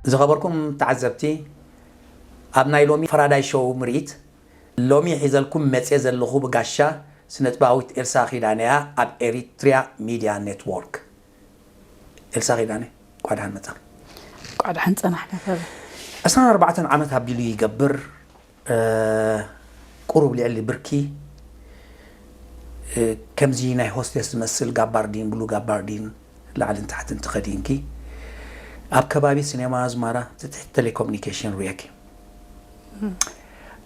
ዝኸበርኩም ተዓዘብቲ፣ ኣብ ናይ ሎሚ ፈራዳይ ሾው ምርኢት ሎሚ ሒዘልኩም መጽየ ዘለኹ ብጋሻ ስነጥባዊት ኤልሳ ኪዳነ እያ፣ ኣብ ኤሪትሪያ ሚድያ ኔትወርክ። ኤልሳ ኪዳነ፣ እንኳዕ ደሓን መጻኺ። እንኳዕ ደሓን ጸናሕካ። ካብ ዕስራን ኣርባዕተን ዓመት ኣቢሉ ይገብር፣ እ፣ ቁሩብ ልዕሊ ብርኪ፣ እ፣ ከምዚ ናይ ሆስቴስ ዝመስል ጋባርዲን፣ ብሉ ጋባርዲን፣ ላዕልን ታሕትን ተኸዲንኪ፣ ኣብ ከባቢ ሲኔማ ኣዝማራ፣ እቲ ትሕቲ ቴሌኮሙኒኬሽን ርእየኪ።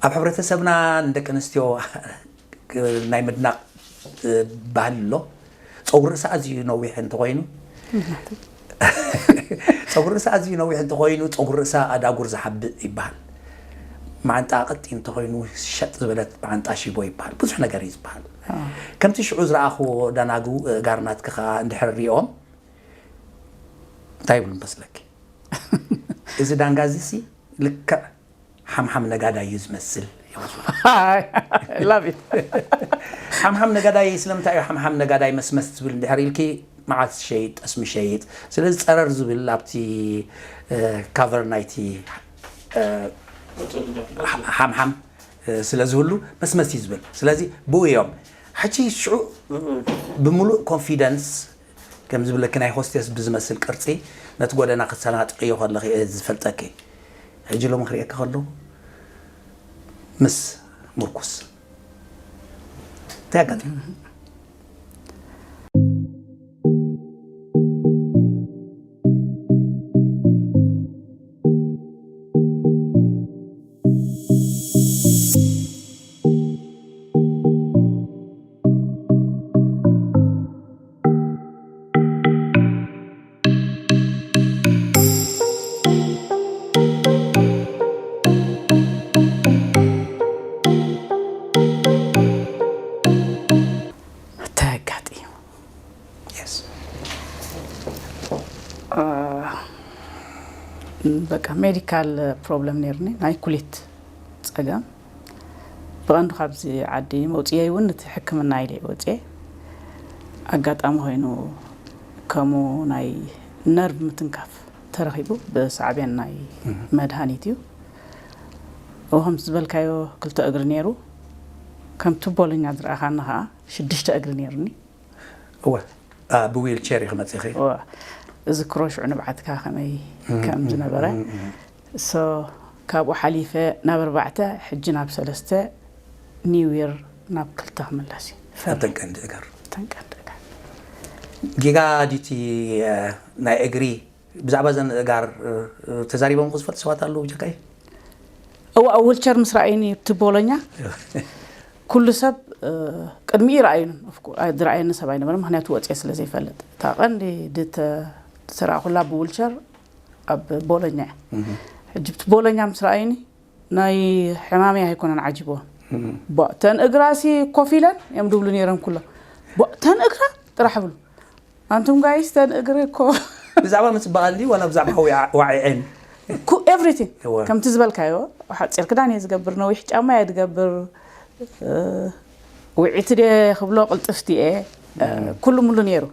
ኣብ ሕብረተሰብና ንደቂ ኣንስትዮ ናይ ምድናቕ፣ እ፣ ባህሊ ኣሎ። ጸጉሪ ርእሳ ኣዝዩ ነዊሕ እንተኾይኑ፣ ጸጉሪ ርእሳ ኣዝዩ ነዊሕ እንተኾይኑ፣ ጸጉሪ ርእሳ ኣዳጉር ዝሓብእ ይበሃል። መዓንጣ ቀጢን እንተኾይኑ፣ ሸጥ ዝበለት መዓንጣ ሽቦ ይበሃል። ብዙሕ ነገር እዩ ዝበሃል። ከምቲ ሽዑ ዝረኣኽዎ ዳናጉ፣ እ፣ ጋር ናትኪ ኸኣ እንድሕር ሪኦም፣ እንታይ ይብሉ መስለኪ? "እዚ ዳንጋ እዚሲ ልክዕ ሓምሓም ነጋዳይ እዩ ዝመስል" እዮም ዝብሉ። Love it። ሓምሓም ነጋዳይ ስለምንታይ እዩ ሓምሓም ነጋዳይ መስመስ ዝብል እንድሕር ኢልኪ፣ መዓት ሸይጥ፣ ጠስሚ ሸይጥ። ስለዚ ጸረር ዝብል ኣብቲ፣ እ፣ ካቨር ናይቲ፣ እ፣ ሓምሓም፣ እ፣ ስለ ዝህሉ መስመስ እዩ ዝብል። ስለዚ ብኡ እዮም። ሕጂ ሽዑ ብምሉእ ኮንፊደንስ ከም ዝብለኪ ናይ ሆስቴስ ብዝመስል ቅርጺ ነቲ ጎደና ክትሰናጥቕዮ ከለኺ እየ ዝፈልጠኪ። ሕጂ ሎሚ ክርእየኪ ከለኹ ምስ ምርኩስ እንታይ ኣጋጢሙ? እንታይ ኣጋጢሙ? የስ። አ፣ በቃ ሜዲካል ፕሮብለም ነይሩኒ፣ ናይ ኩሊት ጸገም። ብቐንዱ ካብዚ ዓዲ መውጽኤይ እውን እቲ ሕክምና ኢለ እየ ወጽኤ። ኣጋጣሚ ኮይኑ ከምኡ ናይ ነርቭ ምትንካፍ ተረኺቡ፣ ብሳዕቤን ናይ እህ። መድሃኒት እዩ። እዎ፣ ከምቲ ዝበልካዮ ክልተ እግሪ ነይሩ። ከምቲ ቦሎኛ ዝረኣኻኒ ኸኣ ሽዱሽተ እግሪ ነይሩኒ። እወ፣ አ፣ ብዊልቸር ኢኺ መጺኺ? እወ፣ እዚ ክሮ ሽዑ ንብዓትካ ከመይ እም፣ ከም እም፣ ዝነበረ። እም፣ እም። ሶ፣ ካብኡ ሓሊፈ ናብ ኣርባዕተ፣ ሕጂ ናብ ሰለስተ፣ ኒው ይር ናብ ክልተ ክምለስ እዩ። ፈሪ። ኣብተን ቀንዲ እጋር። ኣብተን ቀንዲ እጋር። ጌጋ ዲቲ፣ እ፣ ናይ እግሪ ብዛዕባ እዘን እጋር፣ እ፣ እ፣ ተዛሪቦም ዝፈልጡ ሰባት ኣለዉ ብጀካይ? እዋ፣ ኣብ ዊልቸር ምስ ረኣዩኒ ኣብቲ ቦሎኛ፣ ኩሉ ሰብ፣ እ፣ ቅድሚኡ ይረኣዩኒ። ኦፍ ኮ-፣ ኣ-፣ ዝረኣየኒ ሰብ ኣይነበረን፣ ምኽንያቱ ወፅየ ስለ ዘይፈልጥ። እታ ቀንዲ ድተ-፣ ዝተረኣኹላ ብዊልቸር ኣብ ቦሎኛ እያ። እህ። ሕጂ ኣብቲ ቦሎኛ ምስ ረኣዩኒ፣ ናይ ሕማመይ ኣይኮነን ዓጂብዎም። እህ። ቧ፣ ተን እግራሲ ኮፍ ኢለን እዮም ድብሉ ነይሮም ኩሎም። ቧ፣ ተን እግራ ጥራሕ ብሉ። ኣንቱም ጋይስ፣ ተን እግሪ እኮ ብዛዕባ ምጽባቐን ድዩ ዋላ ብዛዕባ ዋዒ-፣ ዋዒዐን? ኩ-፣ ኤቭሪቲንግ። እወ። ከምቲ ዝበልካዮ፣ ሓጺር ክዳን እየ ዝገብር፣ ነዊሕ ጫማ እየ ዝገብር፣ እ፣ ውዒት ድየ ክብሎ፣ ቅልጥፍቲ እየ፣ እ፣ እም። ኩሉ ሙሉ ነይሩ።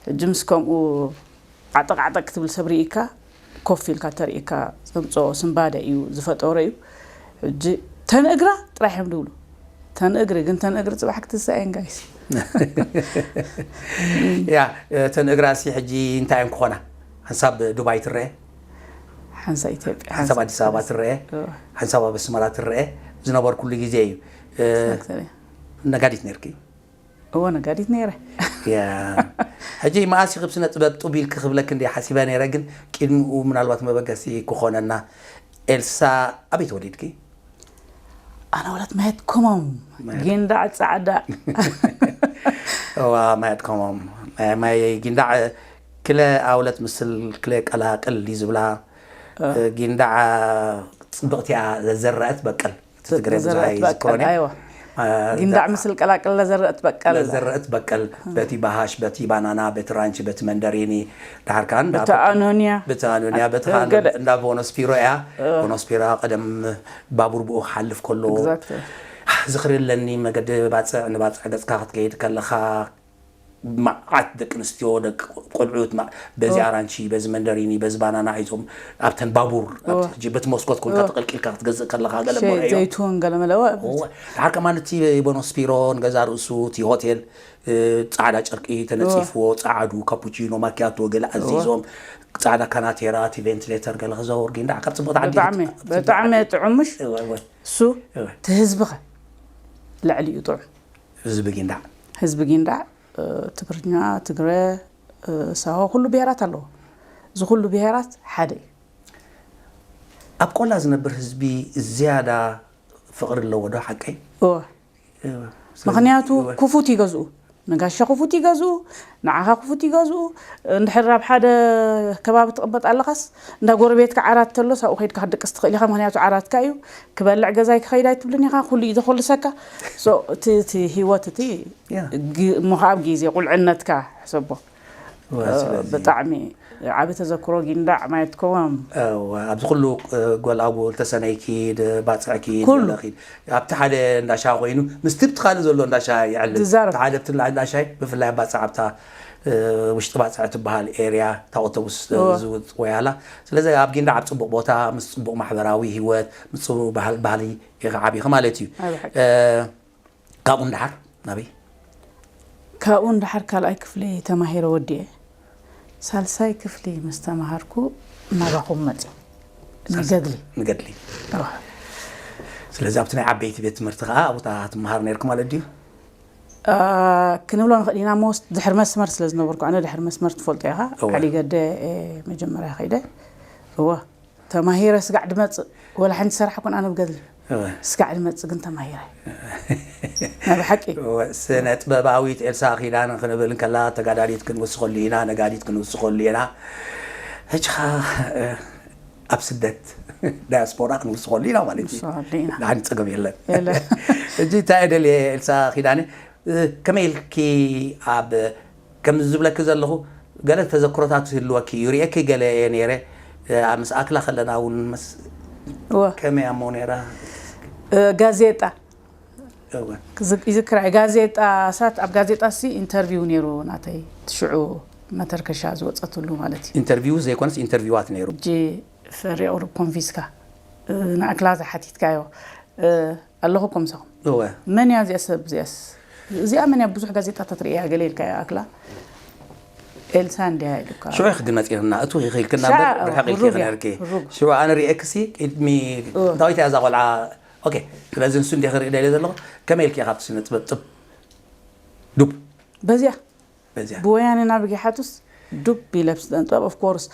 ሕጂ ምስ ከምኡ ዓጠቕ ዓጠቕ ክትብል ሰብ ርኢካ፣ ኮፍ ኢልካ ተርእየካ ዘምጽኦ ስንባደ እዩ፣ ዝፈጠሮ እዩ። ሕጂ ተን እግራ ጥራሕ እዮም ድብሉ። ተን እግሪ ግን፣ ተን እግሪ ጽባሕ ክትሳእ እየን ጋይስ። ያ፣ እተን እግራሲ ሕጂ እንታይ እየን ክኾና? ሓንሳብ ዱባይ ትረአ? ሓንሳብ ኢትዮጵያ፣ ሓንሳብ ሓንሳብ ኣዲስ ኣበባ ትረአ? እወ። ሓንሳብ ኣብ ኣስመራ ትረአ? ዝነበርኩሉ ግዜ እዩ። እ፣ ኤግዛክትሊ። ነጋዲት ነርኪ? እወ፣ ነጋዲት ነይረ። ያ። ሕጂ መኣስ ኢኺ ብስነ ጥበብ ጡብ ኢልኪ ክብለኪ እንድየ ሓሲበ ነይረ፣ ግን ቅድሚኡ ምናልባት መበገሲ ክኾነና፣ ኤልሳ ኣበይ ተወሊድኪ? ኣነ ወለት ማየት ከሞም ማየት። ጊንዳዕ ጻዕዳ። እዋ፣ ማየት ከሞም። ማይ፣ ማይ ጊንዳዕ ክለ ኣውለት ምስል ክለ ቀላቅል እዩ ዝብላ። እ። ጊንዳዕ ጽብቕቲ እያ፣ ዘዘረአት በቀል። እቲ ትግረ ብዙሕ ዘረአት በቀል፣ ኣይዝክሮን እየ። ኣይዋ። እ፣ ጊንዳዕ ዳ-፣ ምስል ቀላቅል ለዘረአት በቀል። ለዘረአት በቀል፣ በቲ ባሃሽ፣ በቲ ባናና፣ በቲ ራንቺ፣ በቲ መንደሪኒ፣ ድሓር ከኣ እንዳ በቲ ኣኖንያ። በቲ ኣኖንያ፣ በቲ እ፣ ገለ። እንዳ ቮኖስፒሮ እያ። እ። ቮኖስፒራ ቀደም ባቡር ብኡ ክሓልፍ ከሎ፣ ኤግዛክትሊ። ዝኽሪ ኣለኒ፣ መገዲ ባጽዕ ንባጽዕ ገጽካ ክትከይድ ከለኻ፣ መዓት ደቂ ኣንስትዮ፣ ደቂ ቆልዑት፣ ማ-፣ በዚ ኣራንቺ፣ በዚ መንደሪኒ፣ በዚ ባናና ሒዞም ኣብተን ባቡር፣ ኣብቲ ሕጂ በቲ መስኮት ኮንካ ተቐልቂልካ ክትገዝእ ከለኻ፣ ገለ ሸይ መርኣዮ። ዘይቱን ገለ መለወ። እወ። ድሓር ከማን እቲ ቦኖስፒሮ ንገዛ ርእሱ፣ እቲ ሆቴል፣ እ፣ ጻዕዳ ጨርቂ ተነጺፍዎ፣ ጻዕዱ፣ ካፑቺኖ፣ ማኪያቶ፣ ገለ ኣዚዞም፣ ጻዕዳ ካናቴራ፣ እቲ ቬንቲሌተር ገለ ክዘውር፣ ጊንዳዕ ካብ ጽቡቕ ዓዲ ብጣዕሚ፣ ክት-፣ ብጣዕሚ ጥዑም፣ ምሽ? እወ፣ እወ። እሱ እወ። እቲ ህዝብኸ ልዕሊ እዩ ጥዑም። ህዝቢ ጊንዳዕ። ህዝቢ ጊንዳዕ፣ እ፣ ትግርኛ፣ ትግረ፣ እ፣ ሳሆ፣ ኩሉ ብሄራት ኣለዎ። እዚ ኩሉ ብሄራት ሓደ እዩ። ኣብ ቆላ ዝነብር ህዝቢ ዝያዳ ፍቕሪ ኣለዎ ዶ? ሓቀይ? እወ። እወ። ምኽንያቱ እወ። ክፉት ይገዝኡ። ንጋሻ ክፉት ይገዝኡ፣ ንዓኻ ክፉት ይገዝኡ። እንድሕር ኣብ ሓደ ከባቢ ትቕመጥ ኣለኻስ፣ እንዳ ጎረቤትካ ዓራት ተሎስ ኣብኡ ከይድካ ክትድቅስ ትኽእል ኢኻ። ምኽንያቱ ዓራትካ እዩ። ክበልዕ ገዛይ ክኸይድ ኣይትብልን ኢኻ። ኩሉ እዩ ዘኾልሰካ። ሶ፣ እቲ፣ እቲ ህይወት እቲ ያ። ግ-፣ እሞ ከኣ ኣብ ግዜ ቁልዕነትካ ሕሰቦ። እወ፣ ስለዚ ብጣዕሚ ዓቢ ተዘክሮ ጊንዳዕ ማየት ከወም። እወ፣ ኣብዚ ኩሉ፣ እ፣ ጎልኣጉል ተሰነይኪ፣ ድ-፣ ባጽዕኪ፣ ኩሉ። ዘለኺ፣ ኣብቲ ሓደ እንዳሻ ኮይኑ፣ ምስቲ ብቲ ካልእ ዘሎ እንዳሻ ይዕልል። ዝዛረብ። እቲ ሓደ ኣብቲ እንዳ-፣ እንዳሻይ፣ ብፍላይ ኣብ ባጽዕ ኣብታ፣ እ፣ ውሽጢ ባጽዕ ትበሃል ኤርያ፣ እታ ኣውቶቡስ፣ እ፣ እወ። ዝውጥ ወይ ኣላ። ስለዚ ኣብ ጊንዳዕ ኣብ ጽቡቕ ቦታ፣ ምስ ጽቡቕ ማሕበራዊ ህይወት፣ ምስ ጽቡቕ ባህል-፣ ባህሊ ኢኺ ዓቢኺ ማለት እዩ። ኣብ ሓቂ። እ፣ ካብኡ ንደሓር ናበይ? ካብኡ ንደሓር ካልኣይ ክፍሊ ተማሂረ ወዲኤ። ሳልሳይ ክፍሊ ምስ ተማሃርኩ ናባኹም መጺ። ሳልሳይ ንገድሊ። ንገድሊ። እወ። ስለዚ ኣብቲ ናይ ዓበይቲ ቤት ትምህርቲ ከኣ ኣብኡ ትመሃር ነርኪ ማለት ድዩ? አ፣ ክንብሎ ንኽእል ኢና፣ ሞስት ድሕሪ መስመር ስለ ዝነበርኩ፣ ኣነ ድሕሪ መስመር ትፈልጦ ኢኻ። እወ። ዓዲ ገደ፣ እ፣ መጀመርያ ከይደ። እወ። ተማሂረ ስጋዕ ድመጽእ፣ ወላ ሓንቲ ሰራሕ ኮን ኣነ ብገድሊ። እወ። ስጋዕ ድመጽእ ግን ተማሂረ። ናይ ብሓቂ። እወ፣ ስነ ጥበባዊት ኤልሳ ኪዳነ ክንብል እንከላ፣ ተጋዳሊት ክንውስኸሉ ኢና፣ ነጋዲት ክንውስኸሉ ኢና። ሕጂ ኸኣ፣ እ፣ ኣብ ስደት ዳያስፖራ ክንውስኸሉ ኢና ማለት እዩ። ንውስኸሉ ኢና። ንዓኒ ጸገም የለን። የለን። ሕጂ እንታይ እየ ደልየ ኤልሳ ኪዳነ፣ እ፣ ከመይ ኢልኪ ኣብ፣ ከም ዝብለኪ ዘለኹ፣ ገለ ተዘክሮታት ይህልወኪ እዩ። ርእየኪ ገለ እየ ነይረ። እ፣ ኣብ ምስ ኣክላ ከለና እውን ምስ-፣ እወ። ከመይ እሞ ነይራ? እ፣ ጋዜጣ። እወ። ክዝ-፣ ይዝክራ እየ። ጋዜጣ ሳት፣ ኣብ ጋዜጣ ሲ ኢንተርቪው ነይሩ ናተይ። እቲ ሽዑ መተርከሻ ዝወጸትሉ ማለት እዩ። ኢንተርቪው ዘይኮነስ ኢንተርቪዋት ነይሩ። ሕጂ ፈሪ ቁሩብ ኮንፊስካ፣ እ፣ ንኣክላ ዝሓቲትካዮ፣ እ፣ ኣለኹ እኮ ምሳኹም። እወ። መን እያ እዚኣ ሰብ እዚኣስ? እዚኣ መን እያ? ብዙሕ ጋዜጣታት ርእያ ገለ ኢልካ እያ ኣክላ። ኤልሳ እንድያ ኢሉካ። ሽዑ ኢኺ ግን መጺእና፣ እቱ ኢኺ ኢልክና ሻ-፣ እምበር፣ ርሕቕ ኢልኪ ኢኺ ህሩግ እያ፣ ነርኪ። ህሩግ። ሽዑ ኣነ ርእየክሲ፣ ቅድሚ እወ። ዳዊት እያ እዛ ቆልዓ። ኦኬ፣ ስለዚ ንሱ እንዲኺ ርኢ ደልየ ዘለኹ፣ ከመይ ኢልኪ ኢኻ ኣብቲ ስነ ጥበብ ጥብ-፣ ዱብ? በዚያ። በዚያ። ብወያነ ናብ ጊሓቱስ ዱብ ኢለ ኣብ ስነ ጥበብ፣ ኦፍ ኮርስ።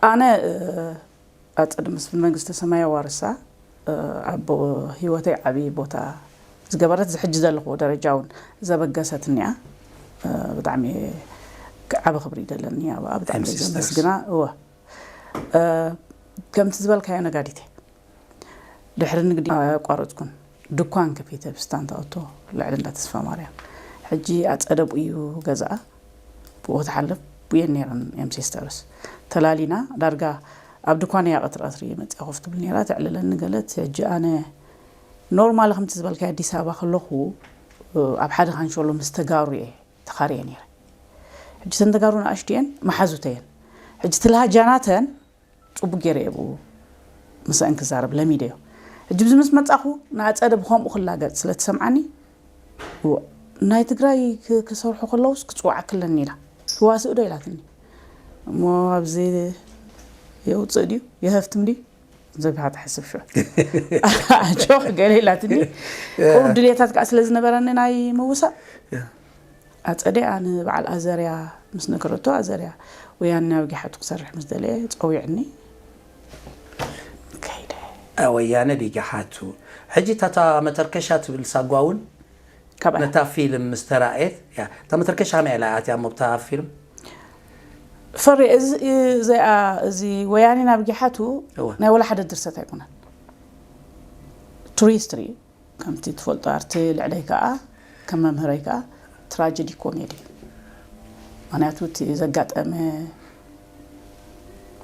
ኣነ፣ እ፣ ኣጸደ መስፍን መንግስተ ሰማይ ኣዋርሳ፣ እ፣ ኣቦ ህይወተይ ዓቢ ቦታ ዝገበረት፣ ዝሕጂ ዘለኹዎ ደረጃ እውን ዘበገሰትኒ እያ። እ፣ ብጣዕሚ ዓቢ ክብሪ ይደለኒ እያ፣ ብጣዕሚ እየ ዘመስግና። እወ። እ፣ ከምቲ ዝበልካዮ ነጋዲት እየ። ድሕሪ ንግዲ ኣቋረጽኩን። ድኳን ከፊተ ብስታንታ ኦቶ ልዕሊ እንዳ ተስፋ ማርያም። ሕጂ ኣጸደ ብኡ እዩ ገዛኣ። ብኡ ትሓልፍ፣ ብኡየን ነይረን ኤም ሲስተርስ። ተላሊና፣ ዳርጋ ኣብ ድኳን እያ ቀትሪ ቀትሪ መጺኣ ኮፍ ትብል ነይራ፣ ተዕልለኒ ገለት። ሕጂ ኣነ ኖርማሊ ከምቲ ዝበልካዮ ኣዲስ ኣበባ ከለኹ፣ ኣብ ሓደ ካንሸሎ ምስ ተጋሩ እየ ተኻርየ ነይረ። ሕጂ እተን ተጋሩ ንኣሽቱ እየን፣ መሓዙተይ እየን። ሕጂ ትልሃጃናተን ጽቡቅ ገይረ እየ ብኡ ምስአን ክዛረብ ለሚደዮ። ሕጂ ብዚ ምስ መጻኹ ንኣጸደ ብኸምኡ ክላገጽ ስለ ትሰምዓኒ፣ ው-፣ ናይ ትግራይ ክ-፣ ክሰርሑ ከለውስ ክጽውዓኪ ኣለኒ ኢላ። ትዋስእ ዶ ኢላትኒ። እሞ ኣብዚ የውጽእ ድዩ? የሀፍትም ድዩ? ዘቢኻ ትሓስብ ሽዑ። ኣጆኽ ገለ ኢላትኒ። ቁሩብ ድልየታት ከኣ ስለ ዝነበረኒ ናይ ምውሳእ፣ ኣጸደ ኣነ በዓል ኣዘርያ ምስ ነገረቶ፣ ኣዘርያ ወያነ ኣብ ጊሓቱ ክሰርሕ ምስ ደለየ ጸዊዕኒ። ከይደ። እ፣ ወያነ ድዩ ጊሓቱ? ሕጂ እታ፣ እታ መተርከሻ ትብል ሳጓ እውን ካብኣ ነታ ፊልም ምስ ተራእየት፣ ያ፣ እታ መተርከሻ ከመይ ኢላ እያ ኣትያ እሞ ብታ ፊልም? ፈሪ፣ እዚ፣ እዚኣ፣ እዚ ወያኔ ናብ ጊሓቱ እወ። ናይ ወላ ሓደ ድርሰት ኣይኮነን። ትሩ ሂስትሪ፣ ከምቲ ትፈልጦ፣ ኣርቲ ልዕለይ ከኣ፣ ከም መምህረይ ከኣ፣ ትራጀዲ ኮሜዲ እዩ። ምኽንያቱ እቲ ዘጋጠመ፣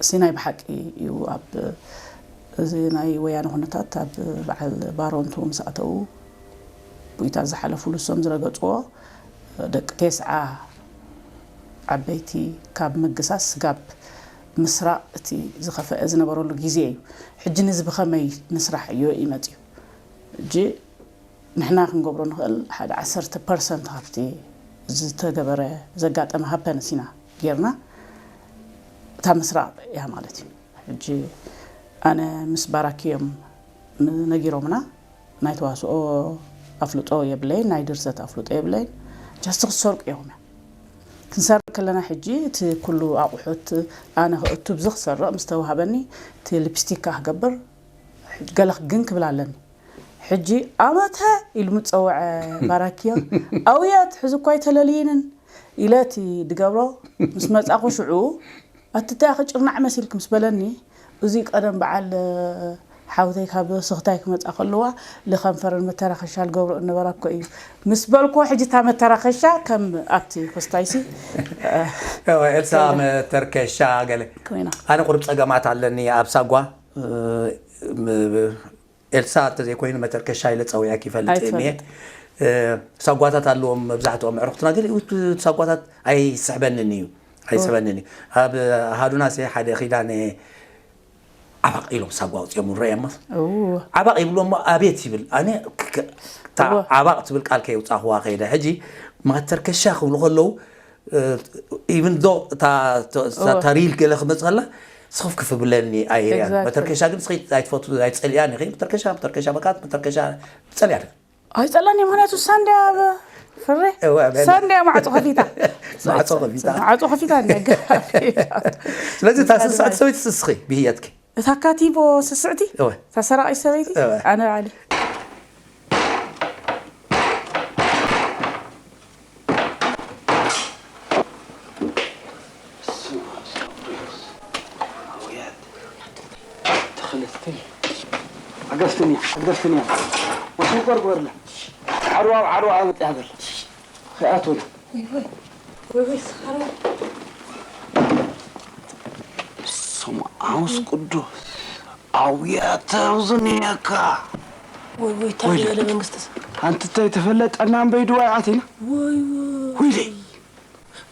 ሲናይ ብሓቂ እዩ። ኣብ እዚ ናይ ወያነ ኩነታት ኣብ በዓል ባሮንቱ ምስ ኣተዉ፣ ቡይታ ዝሓለፉሉ፣ እሶም ዝረገጽዎ፣ ደቂ ቴስዓ ዓበይቲ ካብ ምግሳስ ስጋብ ምስራቕ እቲ ዝኸፈአ ዝነበረሉ ግዜ እዩ። ሕጂ ንዚ ብኸመይ ንስራሕ እዩ እዩ መፅዩ። ሕጂ ንሕና ክንገብሮ ንኽእል ሓደ ዓሰርተ ፐርሰንት ካብቲ ዝተገበረ ዘጋጠመ ሃፐንስ ኢና ጌርና እታ ምስራቕ እያ ማለት እዩ። ሕጂ ኣነ ምስ ባራኪ እዮም ነጊሮምና። ናይ ተዋስኦ ኣፍልጦ የብለይን፣ ናይ ድርሰት ኣፍልጦ የብለይን። ጃስት ክትሰርቁ ኢኹም እያ። ክንሰርቅ ከለና ሕጂ እቲ ኩሉ ኣቑሑት ኣነ ክእቱ ብዚ ክሰርቕ ምስ ተዋሃበኒ እቲ ሊፕስቲክ ከዓ ክገብር ገለ ግን ክብል ኣለኒ። ሕጂ ኣመተ ኢሉ ምጸወዐ ባራኪዮ ኣውያት ሕዚ እኳ ኣይተለልይንን ኢለ እቲ ድገብሮ ምስ መጻኹ ሽዑ ኣትታ ኢኺ ጭርናዕ መሲልኪ ምስ በለኒ፣ እዚ ቀደም በዓል ሓውተይ ካብ ስኽታይ ክመጻ ከለዋ ልኸንፈርን መተራኸሻ ልገብሮ እነበራ እኮ እዩ ምስ በልኮ፣ ሕጂ እታ መተራኸሻ ከም ኣብቲ ኮስታይሲ ኤልሳ መተርከሻ ገለ ኮይና። ኣነ ቁሩብ ጸገማት ኣለኒ ኣብ ሳጓ። ኤልሳ እንተዘይኮይኑ መተርከሻ ኢለ ጸዊዐኪ ይፈልጥ እየ። ሳጓታት ኣለዎም መብዛሕትኦም ኣዕሩኽትና፣ ገሊኡ ሳጓታት ኣይስሕበንን እዩ፣ ኣይስሕበንን እዩ። ኣብ ኣሃዱና ሲ ሓደ ኪዳነ ዓባቕ ኢሎም ሳጓ ኣውፅኦም ንረኣየማ። ዓባቕ ይብሉ እሞ ኣቤት ይብል። ኣነ ዓባቕ ትብል ቃል ከየውፃእኽዋ ከይደ። ሕጂ ማተርከሻ ክብሉ ከለዉ ኢቭን ዶ እታ ሪል ገለ ክመፅእ ከላ ስኽፍክፍ ብለኒ ኣይርያን። መተርከሻ ግን ስኺ ኣይትፈቱ ኣይትፀልያን ኢኺ። መተርከሻ መተርከሻ በቃ መተርከሻ ትፀልያ ዶ? ኣይፀላን እየ፣ ምክንያቱ ሳንድያ ፍሬ ሳንድያ ማዕፆ ከፊታ። ማዕፆ ከፊታ። ማዕፆ ከፊታ እንደ ስለዚ እታ ስስዕቲ ሰበይቲ ስስኺ ብህየትኪ። እታ ካቲቦ ስስዕቲ እወ። እታ ሰራቒት ሰበይቲ እወ። ኣነ ባዕለይ። ተኸለስትኒ ዓገፍትኒ ዓገፍትኒ ወሽንቆር ግበርለ ዓርዋ ዓርዋ ኣበጥ ያገር ከይኣትወለ ስሙ ዓውስ ቅዱስ ኣውያ ተውዝንየካ ወይ ወይ ታገለ መንግስት ኣንቲ ተይተፈለጠና እምበይ ድዋይ ኣቲና ወይ ወይ ወይ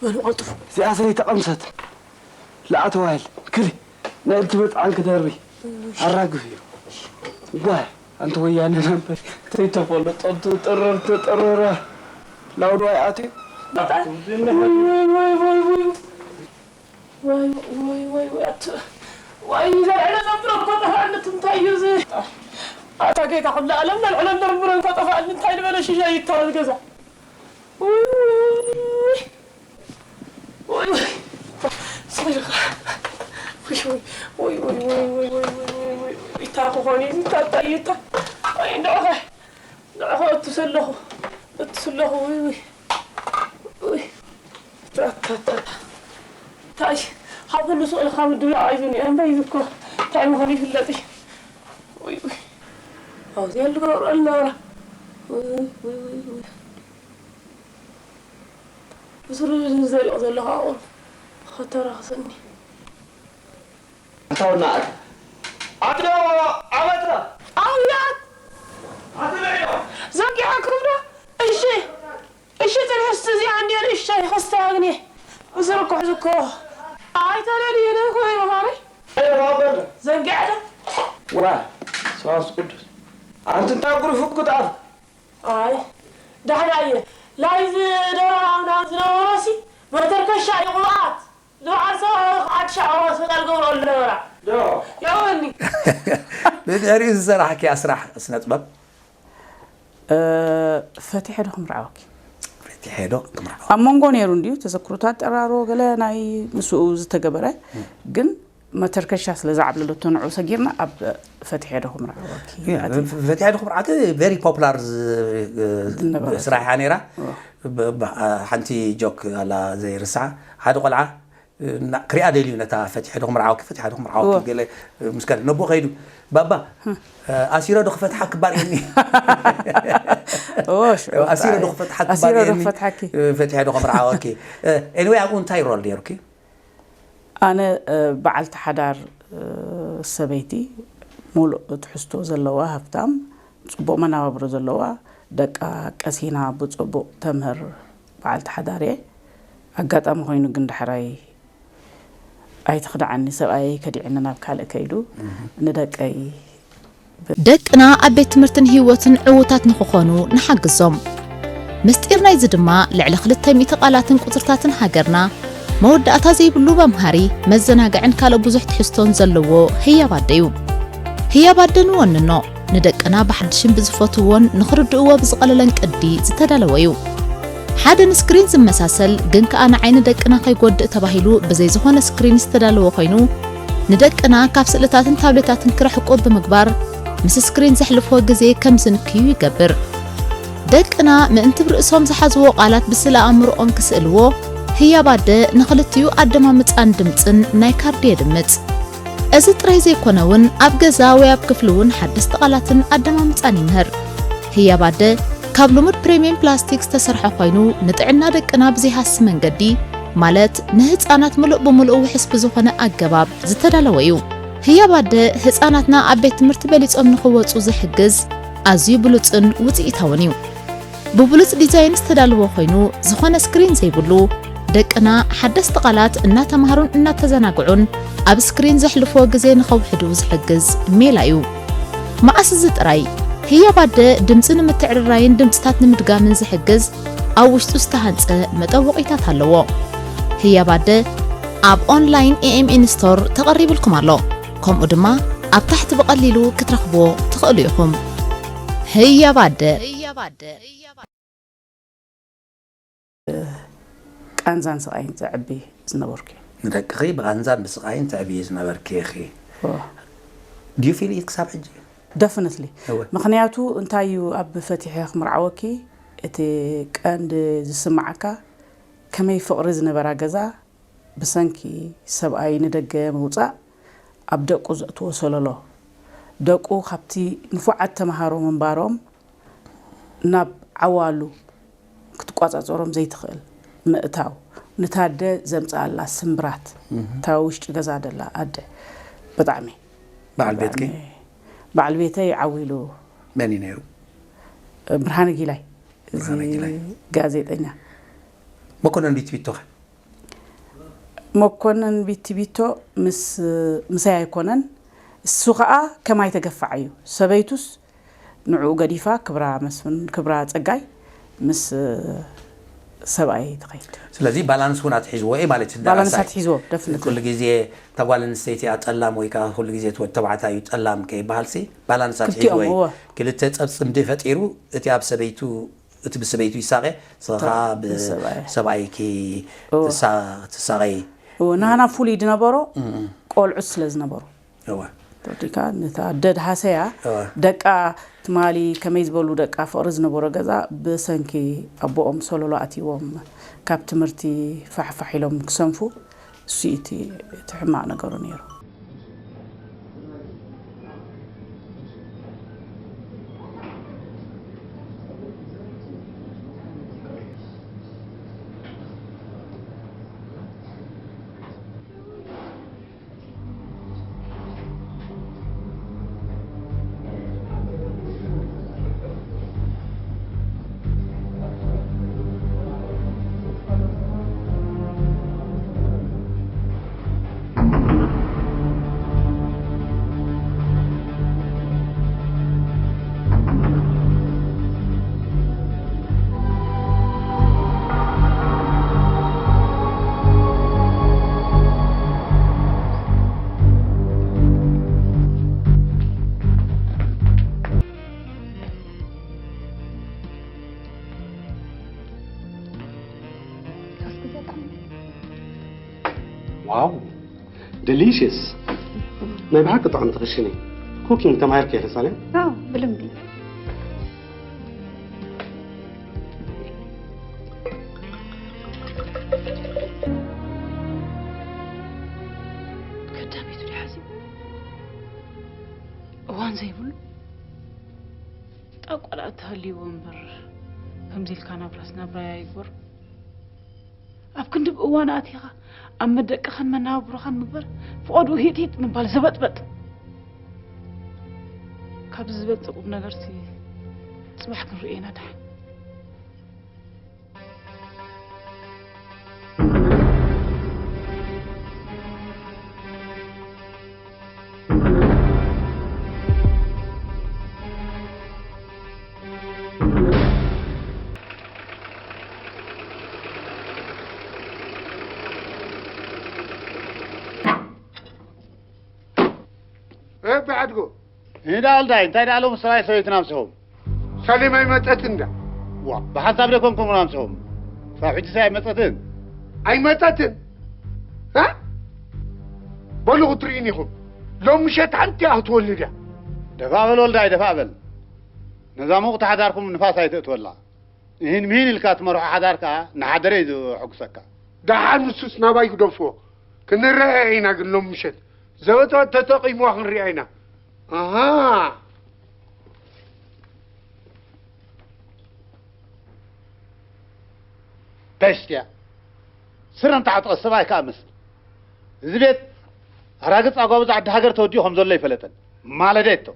በሉ ቀልጥፉ። እዚኣ ሰለይተቐምሰት ለኣተዋይል ክሊ ነእልቲ በጥዓን ክደርቢ ኣራግፍ እዩ። ጓ ኣንቲ ወያነ ነበር ተይተፈለጦ ጥርር ተጠረረ ላውዶ ኣይኣትዩ። ወይ ወይ ወይ ወይ ወይ ወይ ወይ ወይ ወይ ወይ ኣት ወይ ዘልዕለ ነብሮ እኮ ጠፋ እንት እንታይ እዩ እዚ? ኣታ ጌታ ኩሉ ዓለም ዘልዕለ ነብሮ እኮ ጠፋ እንት እንታይ ዝበለ ሽሻ ይታወል ገዛ ይታኩኾኒ ይታጣይታ ንዕኸ እትሰለኹ እትስለኹ እንታይ ካብ ኩሉ ስቕ ኢልካ ምድላዕ ኣይዝን እምበይ ዝኮ እንታይ ምኾነ ይፍለጥ ኣብዚ ያሉ ገብረ ኣልናራ ብስሩ ዘልቕ ዘለኻ ኣቑር ኸተራኽሰኒ ኣታውና ኣታ ኣዶ ዓመትራ ኣውያት ኣትበዮ ዘጊሓ ክብዶ እሺ እሺ ጥርሕስቲ እዚኣ እንዲ ንእሽተይ ኸስተ ኣግኒ ብስሩ ክሕዝ እኮ ኣይተለልየነ እኮ ይበኻሪ ዘንጊዐ ዶ ዋ ሰዋስ ቅዱስ ኣንቲ እንታይ ጉርፍ ክትኣፍ ኣይ ዳሕና እየ ላይዝ ደራውና ዝነበረሲ መተርከሻ እዩ ቅብኣት ንበዓል ሰብኣዊ ክዓዲ ሻዕባ ሆስፒታል ገብሮ ኣሎ ነበራ ዶ ያወኒ ብድሕሪኡ ዝሰራሕክያ ስራሕ ስነ ጥበብ ፈቲሐ ዶ ክምርዓወኪ ፈቲሐ ዶ ክምርዓወ ኣብ መንጎ ነይሩ እንድዩ ተዘክሮታት ጠራሮ ገለ ናይ ምስኡ ዝተገበረ ግን መተርከሻ ስለ ዝዓብለለቶ ንዑ ሰጊርና ኣብ ፈቲሐ ዶ ክምርዓወኪ ፈቲሐ ዶ ክምርዓወኪ very popular ስራሕ እያ ነይራ ሓንቲ ጆክ ኣላ ዘይርስዓ ሓደ ቆልዓ ክሪኣ ደልዩ ነታ ፈቲሐ ዶ ክምርዓወኪ ፈቲሐ ዶ ክምርዓወኪ ገለ ምስ ከደ ነቦ ከይዱ ባባ ኣሲረ ዶ ክፈትሓ ክባር እኒ ኣሲረ ዶ ክፈትሓ ክባር እኒ ፈቲሐ ዶ ክምርዓወኪ anyway ኣብኡ እንታይ ሮል ነይሩኪ ኣነ በዓልቲ ሓዳር ሰበይቲ ሙሉእ ትሕዝቶ ዘለዋ ሃብታም ፅቡቕ መናባብሮ ዘለዋ ደቃ ቀሲና ብፅቡቕ ተምህር በዓልቲ ሓዳር እየ ኣጋጣሚ ኮይኑ ግን ዳሕራይ ኣይትኽድዓኒ፣ ሰብኣየይ ከዲዕኒ ናብ ካልእ ከይዱ፣ ንደቀይ ደቅና ኣብ ቤት ትምህርትን ህይወትን ዕዉታት ንኽኾኑ ንሓግዞም። ምስጢር ናይዚ ድማ ልዕሊ ክልተ ሚእቲ ቃላትን ቁጽርታትን ሃገርና፣ መወዳእታ ዘይብሉ መምሃሪ፣ መዘናግዕን ካልእ ብዙሕ ትሕዝቶን ዘለዎ ህያብ ኣደ እዩ። ህያብ ኣደ ንወንኖ፣ ንደቅና ብሓድሽን ብዝፈትውዎን ንኽርድእዎ ብዝቐለለን ቅዲ ዝተዳለወ እዩ። ሓደ ንስክሪን ዝመሳሰል ግን ከኣ ንዓይኒ ደቅና ከይጎድእ ተባሂሉ ብዘይ ዝኾነ ስክሪን ዝተዳለወ ኮይኑ፣ ንደቅና ካብ ስእልታትን ታብሌታትን ክርሕቁ ብምግባር፣ ምስ ስክሪን ዘሕልፍዎ ግዜ ከም ዝንክዩ ይገብር። ደቅና ምእንቲ ብርእሶም ዝሓዝዎ ቃላት ብስእለ ኣእምሮኦም ክስእልዎ፣ ህያብ ኣደ ንኽልቲኡ ኣደማምጻን ድምጽን ናይ ካርዲ የድምጽ። እዚ ጥራይ ዘይኮነ እውን ኣብ ገዛ ወይ ኣብ ክፍሊ እውን ሓደስቲ ቃላትን ኣደማምጻን ይምህር። ህያብ ኣደ ካብ ልሙድ ፕሪምየም ፕላስቲክ ዝተሰርሐ ኮይኑ ንጥዕና ደቅና ብዘይሃሲ መንገዲ ማለት ንህፃናት ምሉእ ብምሉእ ውሕስ ብዝኾነ ኣገባብ ዝተዳለወ እዩ። ህያብ ኣደ ህፃናትና ኣብ ቤት ትምህርቲ በሊፆም ንኽወፁ ዝሕግዝ ኣዝዩ ብሉፅን ውፅኢታውን እዩ። ብብሉጽ ዲዛይን ዝተዳለወ ኮይኑ ዝኾነ ስክሪን ዘይብሉ ደቅና ሓደስቲ ቃላት እናተማሃሩን እናተዘናግዑን ኣብ ስክሪን ዘሕልፍዎ ግዜ ንኸውሕዱ ዝሕግዝ ሜላ እዩ። መዓስ እዚ ጥራይ ህያብ ኣደ ድምጺ ንምትዕርራይን ድምጽታት ንምድጋምን ዝሕግዝ ኣብ ውሽጡ ዝተሃንጸ መጠወቒታት ኣለዎ። ህያብ ኣደ ኣብ ኦንላይን ኤኤምኤን ስቶር ተቐሪብልኩም ኣሎ። ከምኡ ድማ ኣብ ታሕቲ ብቐሊሉ ክትረኽብዎ ትኽእሉ ኢኹም። ህያብ ኣደ ቃንዛን ስቓይን ዘዕቢ ዝነበርኩ እየ። ንደቅኺ ብቓንዛን ብስቓይን ተዕብዪ ዝነበርኪ ኢኺ። Do you feel it ክሳብ ሕጂ? Definitely። ምኽንያቱ እንታይ እዩ፣ ኣብ ፈቲሐ ክምርዓወኪ እቲ ቀንዲ ዝስምዓካ ከመይ ፍቕሪ ዝነበራ ገዛ ብሰንኪ ሰብኣይ ንደገ ምውፃእ ኣብ ደቁ ዘእትዎ ሰለሎ፣ ደቁ ካብቲ ንፉዓት ተምሃሮ ምንባሮም ናብ ዓዋሉ ክትቋፃፀሮም ዘይትኽእል ምእታው፣ ንታ ኣደ ዘምፅኣላ ስምብራት፣ እታ ውሽጢ ገዛ ደላ ኣደ ብጣዕሚ በዓል ቤትኪ? በዓል ቤተይ ዓው ኢሉ። መን እዩ ነይሩ? ብርሃነ ጊላይ፣ እዚ ጋዜጠኛ። መኮነን ቢትቢቶ ኸ? መኮነን ቢትቢቶ ምስ ምሳይ ኣይኮነን፣ እሱ ኸኣ ከማይ ተገፋዕ እዩ። ሰበይቱስ ንዕኡ ገዲፋ ክብራ መስፍን፣ ክብራ ጸጋይ ምስ ሰብኣይ ትኸይድ። ስለዚ ባላንስ እውን ኣትሒዝዎ እዩ ማለት እዩ። ባላንስ ኣትሒዝዎ፣ ደፍኒትሊ። ኩሉ ግዜ እታ ጓል ኣንስተይቲ እያ ጠላም ወይ ከዓ ኩሉ ግዜ እቲ ወዲ ተባዕታይ እዩ ጠላም ከይበሃልሲ ባላንስ ኣትሒዝዎ እዩ። ክልተ ጸብ ጽምዲ ፈጢሩ እቲ ኣብ ሰበይቱ እቲ ብሰበይቱ ይሳቐ፣ ንስኻ ብሰብኣይኪ ትሳቐይ። እወ፣ ናህና ፍሉይ ድነበሮ ቆልዑት ስለ ዝነበሩ። እወ። ተወዲካ ነታ ኣደ ድሃሰያ፣ እወ። ደቃ ትማሊ ከመይ ዝበሉ ደቃ ፍቕሪ ዝነበሮ ገዛ ብሰንኪ ኣቦኦም ሰለሎ ኣትይዎም ካብ ትምህርቲ ፋሕፋሕ ኢሎም ክሰንፉ እሱ እዩ እቲ እቲ ሕማቕ ነገሩ ነይሩ። ዋው፣ ደሊሽስ። ናይ ብሓቂ ጥዑም ትኽሽኒ። ኩኪንግ ተማሂርኪ ኢኺ ሳሌም? ኣዎ፣ ብልምዲ። ከዳሚቱ ድሓዚ እዋን ዘይብሉ ጣቋላ እተሃልይዎ እምበር ከምዚ ኢልካ ናብራስ ናብራይ ኣይግበር። ኣብ ክንዲ ብእዋን ኣቲኻ ኣብ መደቀኻን መናብሮኻን ምግባር ፍቐድኡ ሂጥሂጥ ምባል ዘበጥበጥ። ካብዚ ዝበልፅ ቁም ነገርሲ ፅባሕ ክንርእየና ደሓን። ብዓድጎ። ንዳ ወልዳይ፣ እንታይ ደኣ ሎም ሰብኣይ ሰበይትና ኣምስኹም? ሳሌም ኣይመጸትን እንዳ። ዋ፣ ብሓንሳብ ዶ ኮንኩም ኣምስኹም? ክሳብ ሕጂ ሳይ ኣይመጸትን? ኣይመጸትን? እ? በሉ ክትርእዩኒ ኢኹም። ሎም ምሸት ሓንቲ እያ ክትወልድ እያ። ደፋእ በል ወልዳይ፣ ደፋእ በል። ነዛ ምውቕቲ ሓዳርኩም ንፋስ ኣይተእትወላ። እህን ምህን ኢልካ ትመርሖ ሓዳር ከኣ ንሓደረ እዩ ዘሐጉሰካ። ደሓን ንሱስ ናባይ ግደፍዎ። ክንረኣያ ኢና ግን ሎም ምሸት። ዘበጠ ተጠቒምዋ ክንሪኣ ኢና። ኣሃ። በስቲያ። ስረ እንተዓጥቐ ሰብኣይ ከኣ መስል። እዚ ቤት ኣራግጽ ኣጓብዝ ዓዲ ሃገር ተወዲኡ ከም ዘሎ ኣይፈለጠን። ማለደቶ።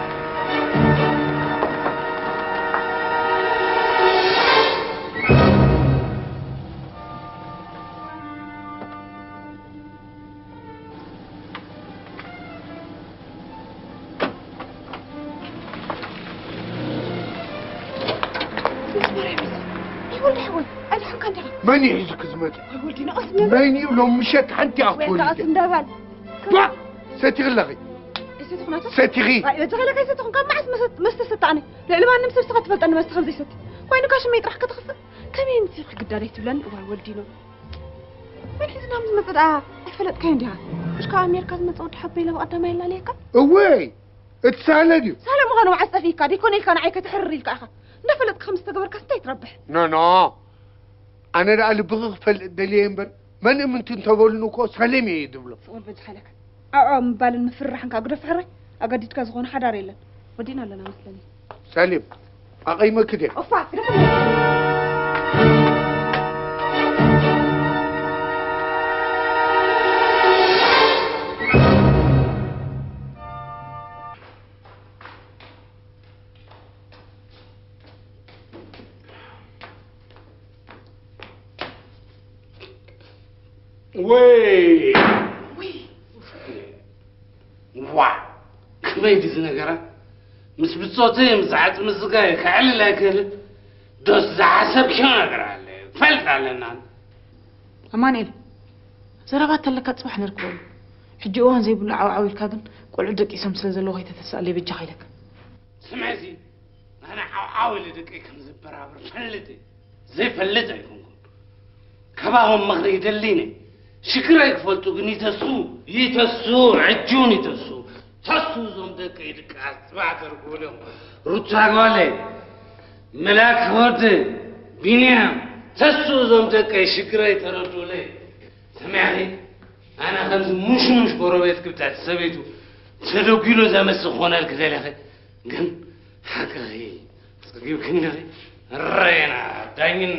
መን እዩ ሒዙ ክዝመጽ? መን እዩ ሎም ምሸት ሓንቲ ኣኽትወልደ? ባ! ሰቲኺ ኣለኺ። ሰቲኺ። በዚ ኸይለ ከይሰተኹም ካብ መዓስ መሰ-፣ መስተ ሰጣዕኒ? ልዕሊ ማንም ሰብ ስኻ ትፈልጠኒ መስተ ከም ዘይሰቲ። ኮይኑ ካሽመይ ጥራሕ ከተኽፍእ ከመይ ምስ ክግዳደይ ትብለኒ? እዋይ ወልዲኖ። መን ሒዝና ምስ መጸ ደኣ ኣይፈለጥካዮን ዲኻ? እሽካ ኣሜሪካ ዝመጸ ወዲ ሓበይ ለባ ቀዳማይ ኣላለየካ? እወይ! እቲ ሳለ ድዩ? ሳለ ምዃኑ መዓስ ጸፊእካ? ደይኮነ ኢልካ ንዓይ ከተሕርር ኢልካ ኢኻ። እንዳፈለጥካ ከም ዝተገበርካስ እንታይ ትረብሕ? ኖ፣ ኖ። ኣነ ደኣ ልብኺ ክፈልጥ ደልየ እምበር፣ መን እምንቲ እንተበሉኒ እኮ ሳሌም እየ ዝብሎ። ስቕ በል በጃ ሓይለካ። ዓዖ ምባልን ምፍርራሕን ከኣ ግደፍ ሕራይ። ኣገዲድካ ዝኾነ ሓዳር የለን። ወዲና ኣለና መስለኒ። ሳሌም፣ ኣቐይመኪ ድየ? ኦፋ፣ ግደፍ። ወይ! ወይ! ዋ! ከመይ ድዩ እዚ ነገራት? ምስ ብጾተይ ምስ ዓጽሚ ስጋይ ከዕልል ኣይክእልን። ዶስ ዝሓሰብክዮ ነገር ኣለ? ፈልጥ ኣለና። ኣማኑኤል፣ ዘረባ ተለካ ጽባሕ ነርክበሉ። ሕጂ እዋን ዘይብሉ ዓውዓው ኢልካ ግን ቆልዑ ደቂሶም ስለ ዘለዉ ከይተተስኣለይ በጃኻ ኢለካ። ስምዒ እዚ ኣነ ዓውዓው ኢለ ደቀይ ከም ዝበራብር ፈልጥ እየ። ዘይፈልጥ ኣይኮንኩን። ካባኹም ምኽሪ ይደሊ እየ። ሽግረይ ክፈልጡ ግን ይተሱ። ይተሱ፣ ሕጂ እውን ይተሱ። ተሱ እዞም ደቀይ ድቃስ ጽባሕ ተርጉሎም። ሩታ ጓለይ፣ መላክ ወዲ፣ ቢንያም፣ ተሱ እዞም ደቀይ ሽግረይ ተረዱለይ። ሰሚዕኺ? ኣነ ከምዚ ሙሽሙሽ ጎረቤት ክብታት ሰበይቱ ተደጒሉ ዘመስል ክኾነልኪ ደሊኺ? ግን ሓቅኺ ጸጊብክኒ ዲኺ? እረየና ዳኝን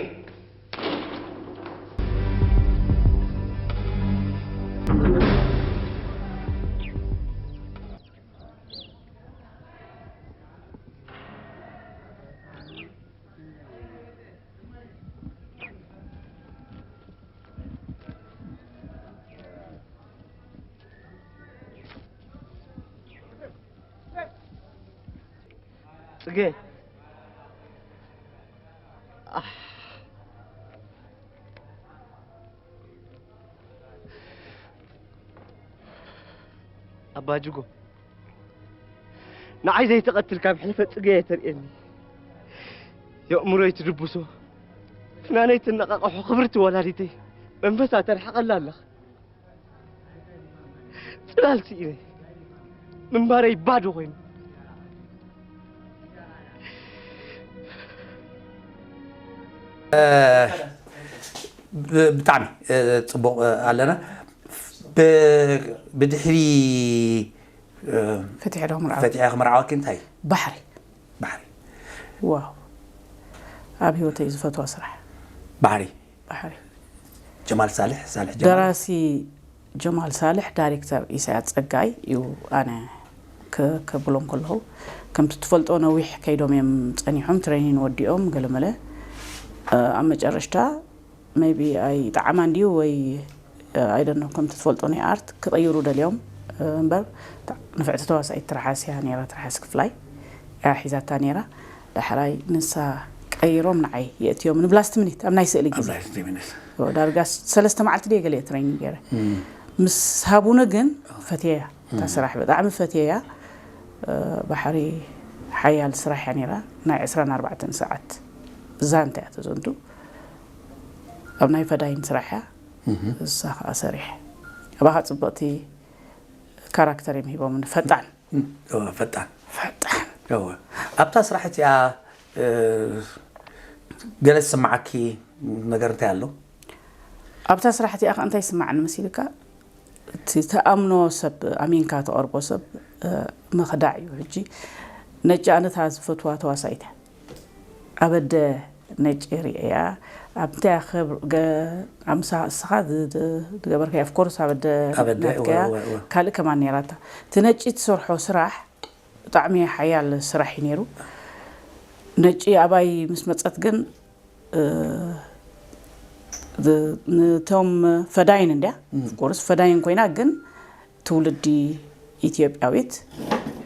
ጽጌ። ኣሕ። ኣባ ጅጎ፣ ንዓይ ዘይትቐትል ካብ ሕልፈት ጽጌ እየ ተርእየኒ። የእምሮይ ትድብሶ፣ ፍናነይ ትነቓቕሖ ክብርቲ ወላዲተይ መንፈሳ ተርሕቐላ ኣለኻ። ጽላል ስኢነ ምንባረይ ባዶ ኮይኑ። እ፣ ብ-፣ ብጣዕሚ፣ እ፣ ጽቡቕ፣ እ፣ ኣለና። ብ-፣ ብድሕሪ፣ እ፣ ፈቲሐ ዶ ክምርዓወኪ? ፈቲሐ ክምርዓወኪ እንታይ? ባሕሪ። ባሕሪ። ዋው። ኣብ ህይወተይ ዝፈትዋ ስራሕ። ባሕሪ። ባሕሪ። ጀማል ሳልሕ፣ ሳልሕ ጀማል። ደራሲ ጀማል ሳልሕ፣ ዳይሬክተር ኢሳያስ ጸጋይ እዩ። ኣነ ከ-፣ ከብሎም ከለኹ፣ ከምቲ ትፈልጦ ነዊሕ ከይዶም እዮም ጸኒሖም፣ ትሬኒን ወዲኦም፣ ገለመለ። እ፣ ኣብ መጨረሽታ፣ maybe ኣይጠዓማን ድዩ ወይ፣ እ፣ I don't know፣ ከምቲ ትፈልጦ ናይ ኣርት ክቕይሩ ደልዮም፣ እ፣ እምበር፣ እታ ንፍዕቲ ተዋሳኢት ትርሓስ እያ ነይራ፣ ትርሓስ ክፍላይ እያ ሒዛታ ነይራ። ዳሕራይ ንሳ ቀይሮም ንዓይ የእትዮምኒ ብ last minute ኣብ ናይ ስእሊ ኣብ ግዜ። Last minute። ዳርጋ ሰለስተ መዓልቲ ድየ ገለ እየ ትሬኒንግ ገይረ። እም። ምስ ሃቡኒ ግን ፈትየያ። እታ እም። ስራሕ ብጣዕሚ ፈትየያ። ባሕሪ ሓያል ስራሕ እያ ነይራ። ናይ ዕስራን ኣርባዕተን ሰዓት ዛንታ እያ ተዘንቱ። ኣብ ናይ ፈዳይን ስራሕ እያ። እሳ ከዓ ሰሪሕ። ኣባኻ ፅብቕቲ ካራክተር እዮም ሂቦም። ፈጣን እም፣ እወ፣ ፈጣን ፈጣን እወ። ኣብታ ስራሕ እቲኣ እ፣ ገለ ዝስምዓኪ ነገር እንታይ ኣሎ? ኣብታ ስራሕ እቲኣ ከ እንታይ ይስማዓኒ መሲልካ? እቲ ተኣምኖ ሰብ፣ ኣሚንካ ተቐርቦ ሰብ፣ እ፣ ምኽዳዕ እዩ። ሕጂ ነጭ ኣነታ ዝፈትዋ ተዋሳኢት እያ። ኣበደ ነጭ ርእያ ኣብታ ክብ ገ-፣ ኣምሳ እስኻ ዝ-፣ ዝ-፣ ዝገበርካዮ፣ of course፣ ኣበደ ኣበደ፣ ናትካያ፣ እወ፣ እወ፣ እወ። ካልእ ከማን ነይራታ። እቲ ነጭ ትሰርሖ ስራሕ ብጣዕሚ ሓያል ስራሕ እዩ ነይሩ። ነጭ ኣባይ ምስ መጸት ግን፣ እ፣ ዝ-፣ ንቶም ፈዳይን እንድያ። እም። Of course፣ ፈዳይን ኮይና ግን ትውልዲ ኢትዮጵያዊት፣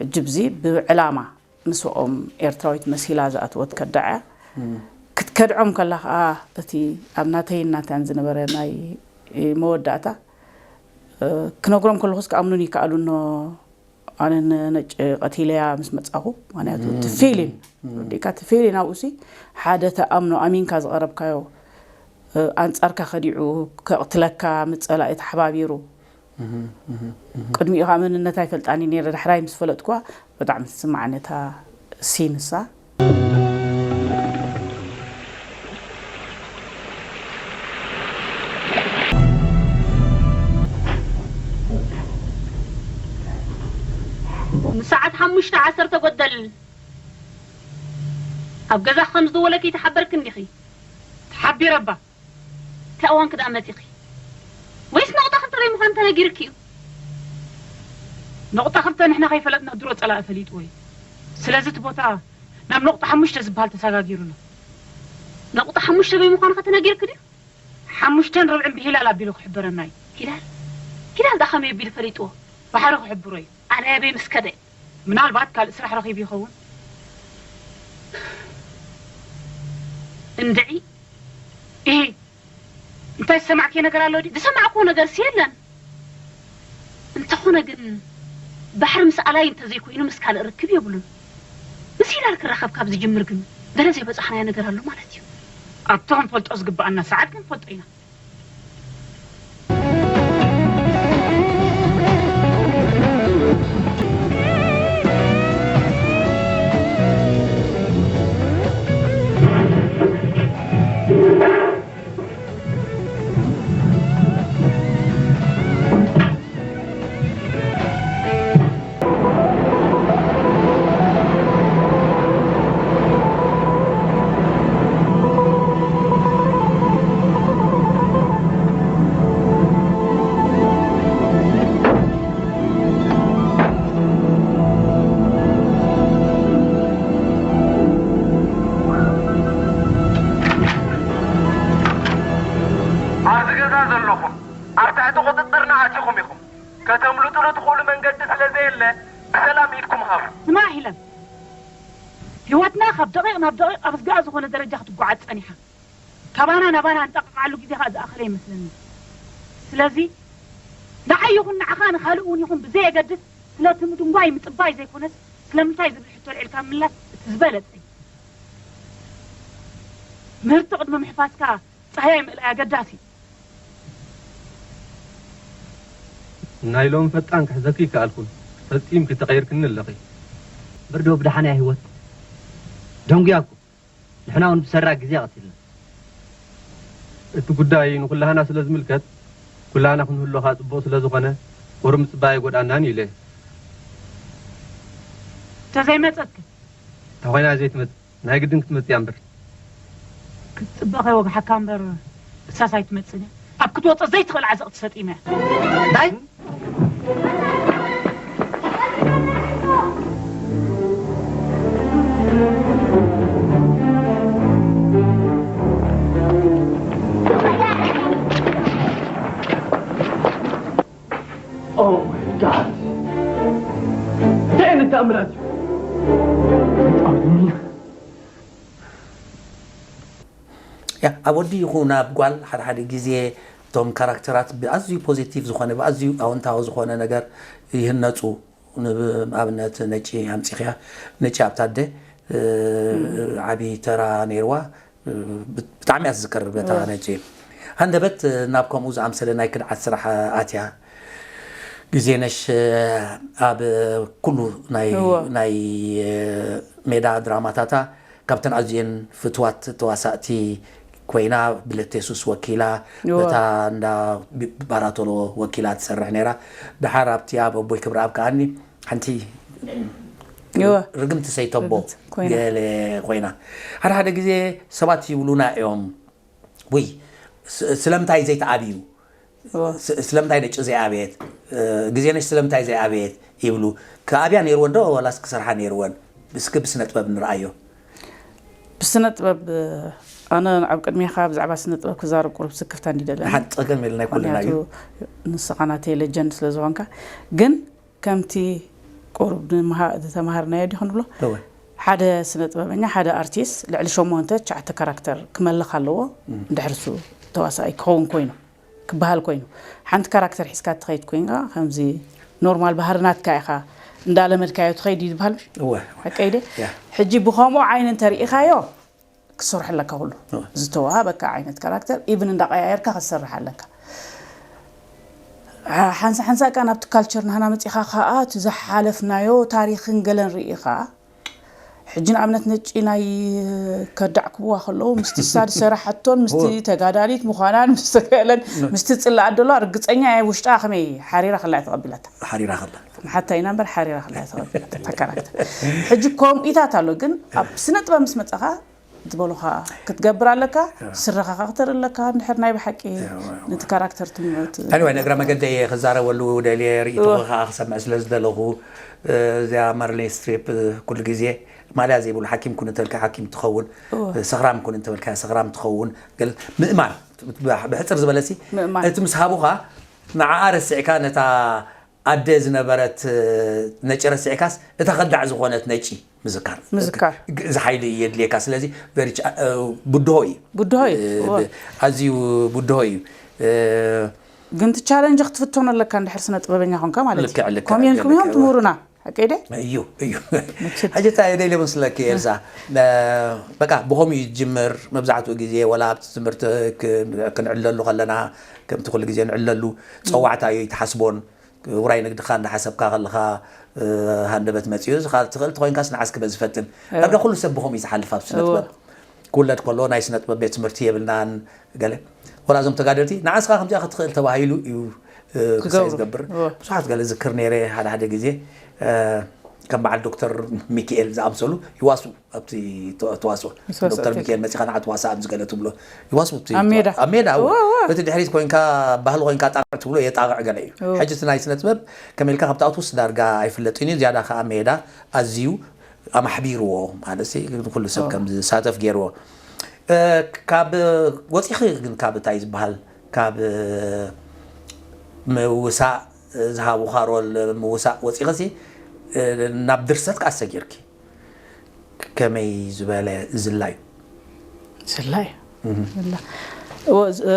ሕጂ ብዚ ብዕላማ ምስኦም ኤርትራዊት መሲላ ዝኣተወት ከዳዕ እያ። እም። ክትከድዖም ከላ ኸኣ እቲ ኣብ ናተይን ናታን ዝነበረ ናይ መወዳእታ፣ እ፣ ክነግሮም ከለኹስ ክኣምኑን ይከኣሉኖ። ኣነ ንነጭ ቀቲለያ ምስ መጻኹ፣ ምኽንያቱ እቲ ፊሊን፣ እም። ወዲእካ እቲ ፊሊን ኣብኡሲ ሓደ ተኣምኖ ኣሚንካ ዝቐረብካዮ፣ እ፣ ኣንጻርካ ከዲዑ ከቕትለካ ምስ ጸላኢ ተሓባቢሩ። እህ፣ እህ፣ እህ። ቅድሚኡ ከዓ መንነታ ኣይፈልጣን ነይረ፣ ዳሕራይ ምስ ፈለጥኩዋ ብጣዕሚ ትስማዓኒ እታ ሲን እሳ። ንሰዓት ሓሙሽተ ዓሰርተ ጎደል ኣብ ገዛኺ ከም ዝደወለ ከይተሓበርክን ዲኺ? ተሓቢረ እባ። እንታይ እዋንኪ ደኣ መጺኺ? ወይስ ነቑጣ ክልተ በይ ምዃኑ ተነጊርኪ እዩ? ነቑጣ ክልተ ንሕና ከይፈለጥና ድሮ ጸላኢ ፈሊጥዎ እዩ። ስለዚ እቲ ቦታ ናብ ነቑጣ ሓሙሽተ ዝበሃል ተሰጋጊሩ ኣሎ። ነቑጣ ሓሙሽተ በይ ምዃኑ ከ ተነጊርኪ ድዩ? ሓሙሽተን ርብዕን ብሂላል ኣቢሉ ክሕበረና እዩ። ሂላል? ሂላል ደኣ ከመይ ኣቢሉ ፈሊጥዎ? ባሕሪ ክሕብሮ እዩ። ኣነ ኣበይ ምስ ከደ? ምናልባት ካልእ ስራሕ ረኺቡ ይኸውን። እንድዒ። ኢሂ። እንታይ ዝሰማዕክዮ ነገር ኣሎ ድዩ? ዝሰማዕክዎ ነገርስ የለን። እንተኾነ ግን ባሕሪ ምስ ኣላይ እንተዘይኮይኑ ምስ ካልእ ርክብ የብሉን። ምስ ሂላል ክራኸብ ካብ ዝጅምር ግን ገለ ዘይበጻሕናዮ ነገር ኣሎ ማለት እዩ። ኣብቲ ክንፈልጦ ዝግብኣና ሰዓት ክንፈልጦ ኢና። ኣብዚ ገዛ ዘለኹም ኣብ ትሕቲ ቁጽጽርና ኣቲኹም ኢኹም። ከተምልጡሉ ትኽእሉ መንገዲ ስለ ዘየለ ብሰላም ኢድኩም ሃቡ። ስማዕ ሂላል፣ ህይወትና ካብ ደቂቕ ናብ ደቂቕ ኣብ ስግኣት ዝኾነ ደረጃ ክትጓዓዝ ጸኒሓ። ካባና ናባና እንጠቕዓሉ ግዜ ከኣ ዝኣኸለ ይመስለኒ። ስለዚ ንዓይ ይኹን ንዓኻ ንኻልእ እውን ይኹን ብዘየገድስ ስለ እቲ ምድንጓይ ምጽባይ ዘይኮነስ ስለምንታይ ዝብል ሕቶ ኣልዒልካ ምምላስ እቲ ዝበለጸ እዩ። ምህርቲ ቅድሚ ምሕፋስካ ጻህያይ ምእላይ ኣገዳሲ እዩ። ናይ ሎሚ ፈጣን ክሕዘኪ ይከኣልኩን ፈጺምኪ ተቐይርክኒ ኣለኺ። እምበር ዶ ብደሓን እያ ህይወት? ደንጉያ እኮ። ንሕና እውን ብሰራ ግዜ ቀቲልና። እቲ ጉዳይ ንኹላህና ስለ ዝምልከት ኩላህና ክንህሉ ከኣ ጽቡቕ ስለ ዝኾነ ቁሩብ ምጽባይ ኣይጎድኣናን ኢለ። ተዘይመጸትክ? እንተ ኾይና ዘይትመጽእ ናይ ግድን ክትመጽእ እያ እምበር። ክትጽበ ከይወግሓካ እምበር እሳስ ኣይትመጽእን እያ። ኣብ ክትወጾ ዘይትኽእል ዓዘቕቲ ሰጢመ እያ። እንታይ? Oh my God! እንታይ ዓይነት ተኣምራት እዩ? ያ ኣብ ወዲ ይኹን ኣብ ጓል ሓደ ሓደ ግዜ እቶም ካራክተራት ብኣዝዩ ፖዚቲቭ ዝኾነ ብኣዝዩ ኣወንታዊ ዝኾነ ነገር ይህነፁ ንኣብነት ነጪ ኣምፂኽያ። ነጪ ኣብታ ኣደ ዓብዪ ተራ ነይርዋ። ብጣዕሚ እያ ትዝከር በታ ነጪ። ሃንደበት ናብ ከምኡ ዝኣምሰለ ናይ ክድዓት ስራሕ ኣትያ። ግዜነሽ ኣብ ኩሉ ናይ ሜዳ ድራማታታ ካብተን ኣዝየን ፍትዋት ተዋሳእቲ ኮይና፣ ብለቴ ሱስ ወኪላ፣ እታ እንዳ ባራቶሎ ወኪላ ትሰርሕ ነይራ። ድሓር ኣብቲ ኣብ ኣቦይ ክብረኣብ ከኣኒ ሓንቲ ርግምቲ ሰይተቦ ገለ ኮይና። ሓደ ሓደ ግዜ ሰባት ይብሉና እዮም፣ ውይ ስለምንታይ ዘይተኣብዩ፣ ስለምንታይ ነጭ ዘይኣብየት፣ ግዜነሽ ስለምንታይ ዘይኣብየት ይብሉ። ክኣብያ ነይርወን ዶ ዋላስ ክሰርሓ ነይርወን? እስኪ ብስነ ጥበብ ንርኣዮ። ብስነ ጥበብ ኣነ ኣብ ቅድሜኻ ብዛዕባ ስነ ጥበብ ክዛረብ ቁሩብ ስክፍታ እንዲደለ ሓንቲ ጸገም የለ ናይ ኩልና እዩ። ንስኻ ናተይ ሌጀንድ ስለ ዝኾንካ። ግን ከምቲ ቁሩብ ዝተማሃርናዮ ዲኹ ንብሎ፣ ሓደ ስነ ጥበበኛ ሓደ ኣርቲስት ልዕሊ ሸሞንተ ትሽዓተ ካራክተር ክመልኽ ኣለዎ። እንድሕር እሱ ተዋሳኣይ ክኸውን ኮይኑ ክበሃል ኮይኑ፣ ሓንቲ ካራክተር ሒዝካ ትኸይድ ኮይንካ ከምዚ ኖርማል ባህሪ ናትካ ኢኻ እንዳለመድካዮ ትኸይድ እዩ ዝበሃል። ምሽ እወ ሓቀይ ደ ያ። ሕጂ ብኸምኡ ዓይኒ እንተርኢኻዮ ክሰርሕ ኣለካ ኩሉ እወ። ዝተዋሃበካ ዓይነት ካራክተር ኢቭን እንዳቀያየርካ ክትሰርሕ ኣለካ። ሓንሳ ሓንሳ ቃ ናብቲ ካልቸር ናህና መፂኻ ከዓ እቲ ዝሓለፍናዮ ታሪክን ገለን ርኢኻ ሕጂ ንኣብነት ነጪ ናይ ከዳዕክዋ ከለዉ ምስቲ እሳ ዝሰራሓቶን ምስቲ ተጋዳሊት ምዃናን ምስ ተክእለን ምስቲ ዝፅላኣ ደሎ ርግፀኛ እየ ውሽጣ ከመይ ሓሪራ ከላ እየ ተቐቢላታ። ሓሪራ ከላ ንሓታ ኢና እምበር ሓሪራ ከላ እየ ተቐቢላታ እታ ካራክተር። ሕጂ ከምኢታት ኣሎ ግን ኣብ ስነ ጥበብ ምስ መፀኻ ዝበሉኻ ክትገብር ኣለካ። ስረኻኻ ክተርኢ ኣለካ እንድሕር ናይ ብሓቂ ነቲ ካራክተር ትምዕት Anyway፣ ነግረ መገደይ ክዛረበሉ ደልየ ርእይቶ ከዓ ክሰምዕ ስለ ዝደለኹ። እዚኣ ማርሌ ስትሪፕ ኩሉ ግዜ ማልያ ዘይብሉ ሓኪም ኩን እንተልካ ሓኪም ትኸውን፣ ሰኽራም ኩን እንተበልካ ሰኽራም ትኸውን። ገል ምእማን ብሕፅር ዝበለሲ ምእማን። እቲ ምስ ሃቡኻ ንዓኣ ረሲዕካ ነታ ኣደ ዝነበረት ነጪ ረሲዕካስ እታ ከዳዕ ዝኾነት ነጪ ምዝካር ምዝካር። እዚ ሓይሊ የድልየካ። ስለዚ very ch- ብድሆ እዩ ብድሆ እዩ። እወ። ኣዝዩ ብድሆ እዩ። ግን እቲ ቻለንጅ ክትፍተኖ ኣለካ እንድሕር ስነ ጥበበኛ ኮንካ ማለት እዩ። ልክዕ፣ ልክዕ፣ ከምኡ ኢልኩም እዮም ልክዕ። ትምህሩና ሓቀይ ደ እዩ እዩ ሕጂ እንታይ ደልየ መስለኪ ኤልሳ? በቃ ብኸምኡ እዩ ዝጅምር። መብዛሕትኡ ግዜ ወላ ኣብቲ ትምህርቲ ክ- ክንዕለሉ ከለና ከምቲ ኩሉ ግዜ ንዕለሉ ጸዋዕታ እዩ ይትሓስቦን ውራይ ንግድኻ እንዳሓሰብካ ከለኻ ሃንደበት መፅኡ እዚ ትኽእል ተኮይንካስ ንዓስ ክበዝ ፈትን ዳርጋ ኩሉ ሰብ ብኸምኡ እዩ ዝሓልፍ ኣብ ስነ ጥበብ። ክውለድ ከሎ ናይ ስነ ጥበብ ቤት ትምህርቲ የብልናን ገለ ወላ እዞም ተጋደልቲ ንዓስኻ ከምዚኣ ክትኽእል ተባሂሉ እዩ ክሳይ ክገብሩ። ዝገብር። እወ። ብዙሓት ገለ ዝክር ነይረ ሓደ ሓደ ግዜ ከም በዓል ዶክተር ሚካኤል ዝኣምሰሉ ይዋሱ ኣብቲ ተዋስኦ ይዋስኡ ዶክተር ኣብቲ ሚካኤል መፂኻ ንዓ ትዋሳ ኣብዚ ገለ ትብሎ ይዋስኡ ኣብቲ ኣብ ሜዳ። ኣብ ሜዳ እወ። እወ፣ እወ። በቲ ድሕሪት ኮይንካ ባህሊ ኮይንካ ጣቕዕ ትብሎ የጣቕዕ ገለ እዩ። እወ። ሕጂ እቲ ናይ ስነ ጥበብ ከመይ ኢልካ ካብ ትኣትውስ ዳርጋ ኣይፍለጥን እዩ። ዝያዳ ከዓ ሜዳ ኣዝዩ ኣማሕቢርዎ ማለት ሲ ንኩሉ ሰብ እወ። ከም ዝሳተፍ ገይርዎ። እ፣ ካብ ወፂኺ ግን ካብ እንታይ ዝበሃል ካብ ምውሳእ ዝሃቡኻ ሮል ምውሳእ ወፂኺ ሲ ናብ ድርሰት ከዓ ሰጊርኪ ከመይ ዝበለ ዝላ እዩ? ዝላ እዩ። ዝላ። እወ፣ ዝ- እ፣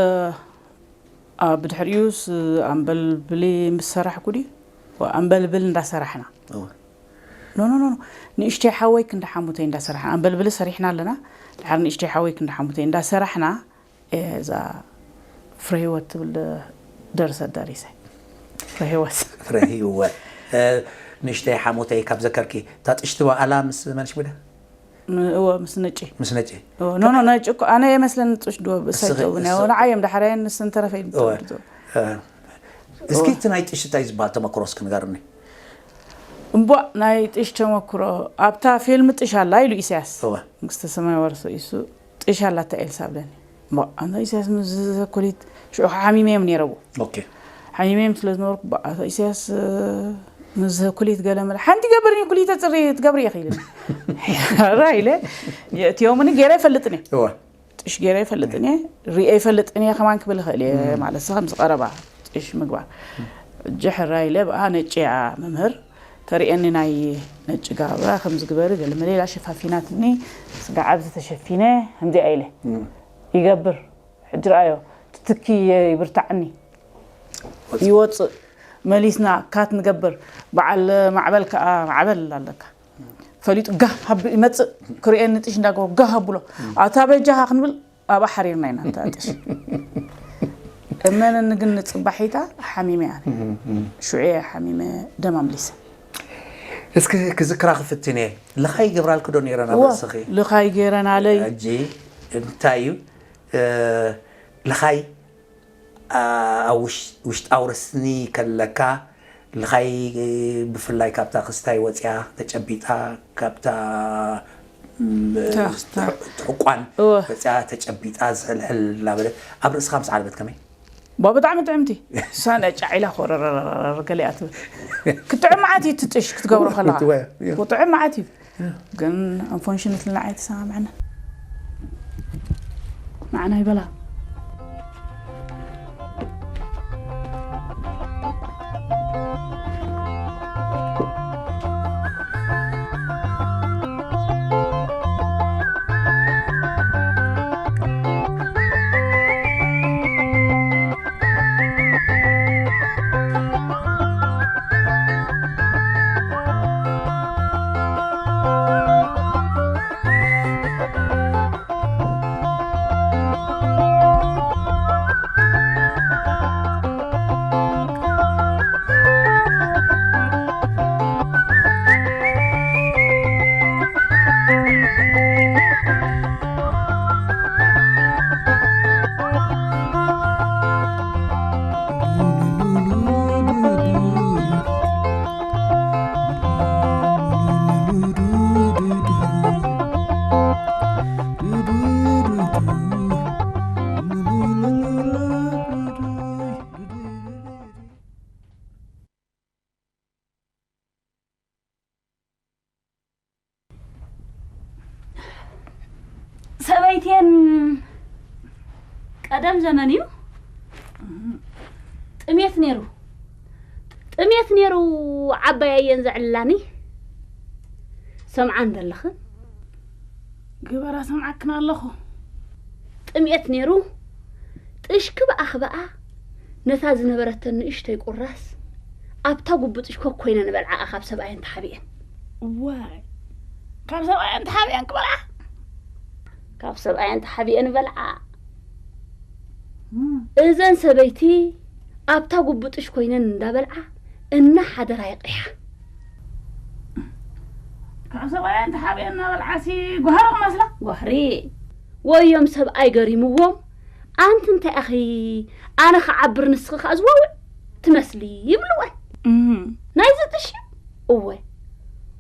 ኣብ ድሕሪኡስ ኣምበልብሊ ምስ ሰራሕኩ ድዩ? ወ- ኣምበልብል እንዳሰራሕና እወ። ኖ ኖ ኖ ኖ። ንእሽተይ ሓወይ ክንዲ ሓሙተይ እንዳሰራሕና ኣምበልብሊ ሰሪሕና ኣለና። ድሓር ንእሽተይ ሓወይ ክንዲ ሓሙተይ እንዳሰራሕና እዛ ፍረ ህይወት ትብል ደርሰት ደሪሰ። ፍረ ህይወት ፍረ ህይወት እ፣ ንእሽተይ ሓሙተይ ካብ ዘከርኪ እታ ጥሽቲ በኣላ ምስ መንሽ ብዳ ም- እወ ምስ ነጪ ምስ ነጪ እወ፣ ኖ ኖ ነጭ እኮ ኣነ የመስለን ጥሽ ድወ ብእሳይ እስኺ- ተውነ እሱ- ንዓዮም ዳሕራየን ንስን ተረፈይ እወ። ንተወርዶ እ፣ እስኪ እቲ ናይ ጥሽ እንታይ ዝበሃል ተመክሮ እስኪ ንገርኒ። እምቧ ናይ ጥሽ ተመክሮ ኣብታ ፊልም ጥሽ ኣላ ኢሉ ኢሳያስ እወ። መንግስተ ሰማይ ወርሶ ኢሱ ጥሽ ኣላታ ኤልሳ ብለኒ። እሞ ኣንታ ኢሳያስ ምስ ዘኮሊት ሽዑ ሓሚመ እዮም ነይረዎ ኦኬ ሓሚመ እዮም ስለ ዝነበርኩ ኣቶ ኢሳያስ ምስ ዘኮሊት ገለ መለ ሓንቲ ገብርኒ ኩሊተ ፅሪ ትገብሪ ኢኺ ኢልኒ። ራ ኢለ የእትዮምኒ ገይረ ይፈልጥኒ እወ ጥሽ ገይረ ይፈልጥን እየ ሪኤ ይፈልጥን እየ ከማን ክብል ይኽእል እየ ማለት እዚ ከምዚ ቀረባ ጥሽ ምግባር እጂ ሕራይ ኢለ ብኣ ነጭ እያ መምህር ተርእየኒ ናይ ነጭ ጋብራ ከምዚ ግበሪ ገለ መለ ኢላ ሸፋፊናትኒ ስጋዓ ብዚ ተሸፊነ ከምዚኣ ኢለ ይገብር ሕጂ ረኣዮ ትትኪ ይብርታዕኒ ይወፅእ መሊስና ካት ንገብር። በዓል ማዕበል ከዓ ማዕበል ኣለካ ፈሊጡ ጋህ ሃብ ይመፅእ ክርእየኒ ጥሽ እንዳገበሩ ጋህ ኣብሎ ኣታ በጃኻ ክንብል ኣብኣ ሓሪርና ኢና እታ ጥሽ። እመነኒ ግን ንፅባሒታ ሓሚመ ኣነ ሽዑ እየ ሓሚመ ደም ኣምሊሰ። እስኪ ክዝክራ ክፍትን እየ። ልኻይ ይገብራልኪ ዶ ነይረን ኣብ እወ፣ ርእስኺ? ልኻይ ገይረናለይ። ሕጂ እንታይ እዩ እ፣ ልኻይ ኣ፣ ኣብ ውሽ- ውሽጣዊ ረስኒ ከለካ ልኻይ ብፍላይ ካብታ ክስታይ ወፅያ ተጨቢጣ ካብታ ም፣ እታ ክስታይ። ትሕቋን እወ። ወፅያ ተጨቢጣ ዝሕልሕል እናበለት ኣብ ርእስኻ ምስ ዓለበት ከመይ? ባ ብጣዕሚ ጥዕምቲ ሳነ ጫዒላ ኮረረረረር ገሊኣ ትብል። ክጥዕም መዓት እዩ ትጥሽ ክትገብሮ ከለኻ እወ፣ እወ። ክጥዕም መዓት እዩ። ግን ኣንፎንሽነትሊ ንዓይ ተሰማምዐና ንዓና ይበላ። ሰበይቴን ቀደም ዘመን እዩ ጥሜት ነይሩ ጥሜት ነይሩ ዓባይ ኣየን ዘዕልላኒ ሰምዓን ዘለኽን ግበራ ሰምዓክን ኣለኹ። ጥሜት ነይሩ ጥሽኪ ብኣኽብኣ ነታ ዝነበረተን ንእሽተይ ቁራስ ኣብታ ጉብጥሽ ኮኮይነ ንበልዓኣ ካብ ሰብኣየን ተሓቢአን ዋይ ካብ ሰብኣየን ተሓቢአን ክበልዓ ካብ ሰብኣየን ተሓቢአን በልዓ እዘን ሰበይቲ ኣብታ ጉብጥሽ ኮይነን እንዳበልዓ እና ሓደራ ይቕሪሓ ካብ ሰብኣየን ተሓቢአን እናበልዓሲ ጓህሪ ክመስላ ጓህሪ ወዮም ሰብኣይ ገሪምዎም ኣንቲ እንታይ ኣኺ ኣነ ክዓብር ንስኺ ከዓ ዝዋውዕ ትመስሊ ይብልወን ናይ ዝጥሽ እወ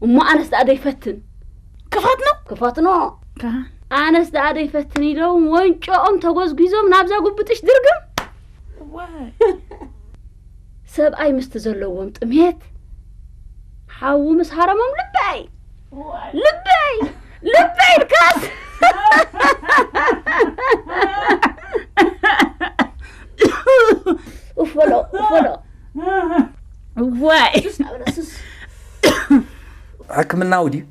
እሞ ኣነስ ደኣ ደይፈትን ክፈትኖ ክፈትኖ ኣነስ ደኣ ደይፈትን ኢሎም ወንጮኦም ተጎዝጒዞም ናብዛ ጉብጥሽ ድርግም ሰብኣይ ምስቲ ዘለዎም ጥሜት ሓዊ ምስ ሃረሞም ልበይ ልበይ ልበይ ኢልካስ ኡፈሎ ኡፈሎ ዋይ ሕክምናዊ ድዩ?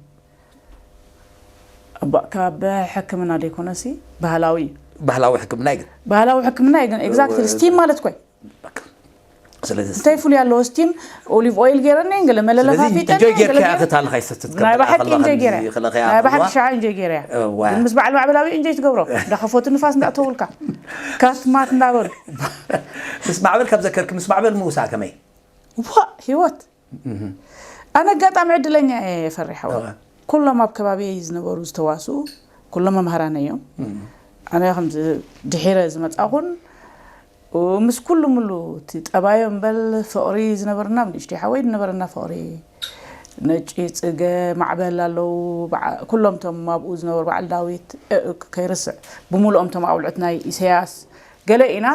ካብ ሕክምና ዘይኮነሲ ባህላዊ እዩ። ባህላዊ ሕክምና እዩ ግን ባህላዊ ሕክምና እዩ ግን exactly steam ማለት ኮይ ስለዚ እንታይ ፍሉይ ኣለዎ steam olive oil ገይረኒ ገለ መለለፋፊጠ እንጆይ ጌርካ ክትሃልኻ ይሰትት ናይ ብሓቂ እንጆይ ገይረ ናይ ብሓቂ ሸዓ እንጆይ ገይረ እዋ። ግን ምስ በዓል ማዕበላዊ እንጆይ ትገብሮ እንዳኸፈቱ ንፋስ እንዳእተውልካ ካትማት እንዳበሉ ምስ ማዕበል ካብ ዘከርክ ምስ ማዕበል ምውሳ ከመይ ዋ ህይወት ኣነ ኣጋጣሚ ዕድለኛ እየ ፈሪሓዋ ኩሎም ኣብ ከባቢ ዝነበሩ ዝተዋስኡ ኩሎም መምህራን እዮም ኣነ ከም ድሒረ ዝመፃኹን ምስ ኩሉ ምሉ እቲ ጠባዮም በል ፍቕሪ ዝነበርና ንእሽተይ ሓወይ ዝነበረና ፍቕሪ ነጪ ፅገ ማዕበል ኣለዉ ኩሎም ቶም ኣብኡ ዝነበሩ በዓል ዳዊት ከይርስዕ ብምሉኦም ቶም ኣውልዕት ናይ ኢሰያስ ገለ ኢና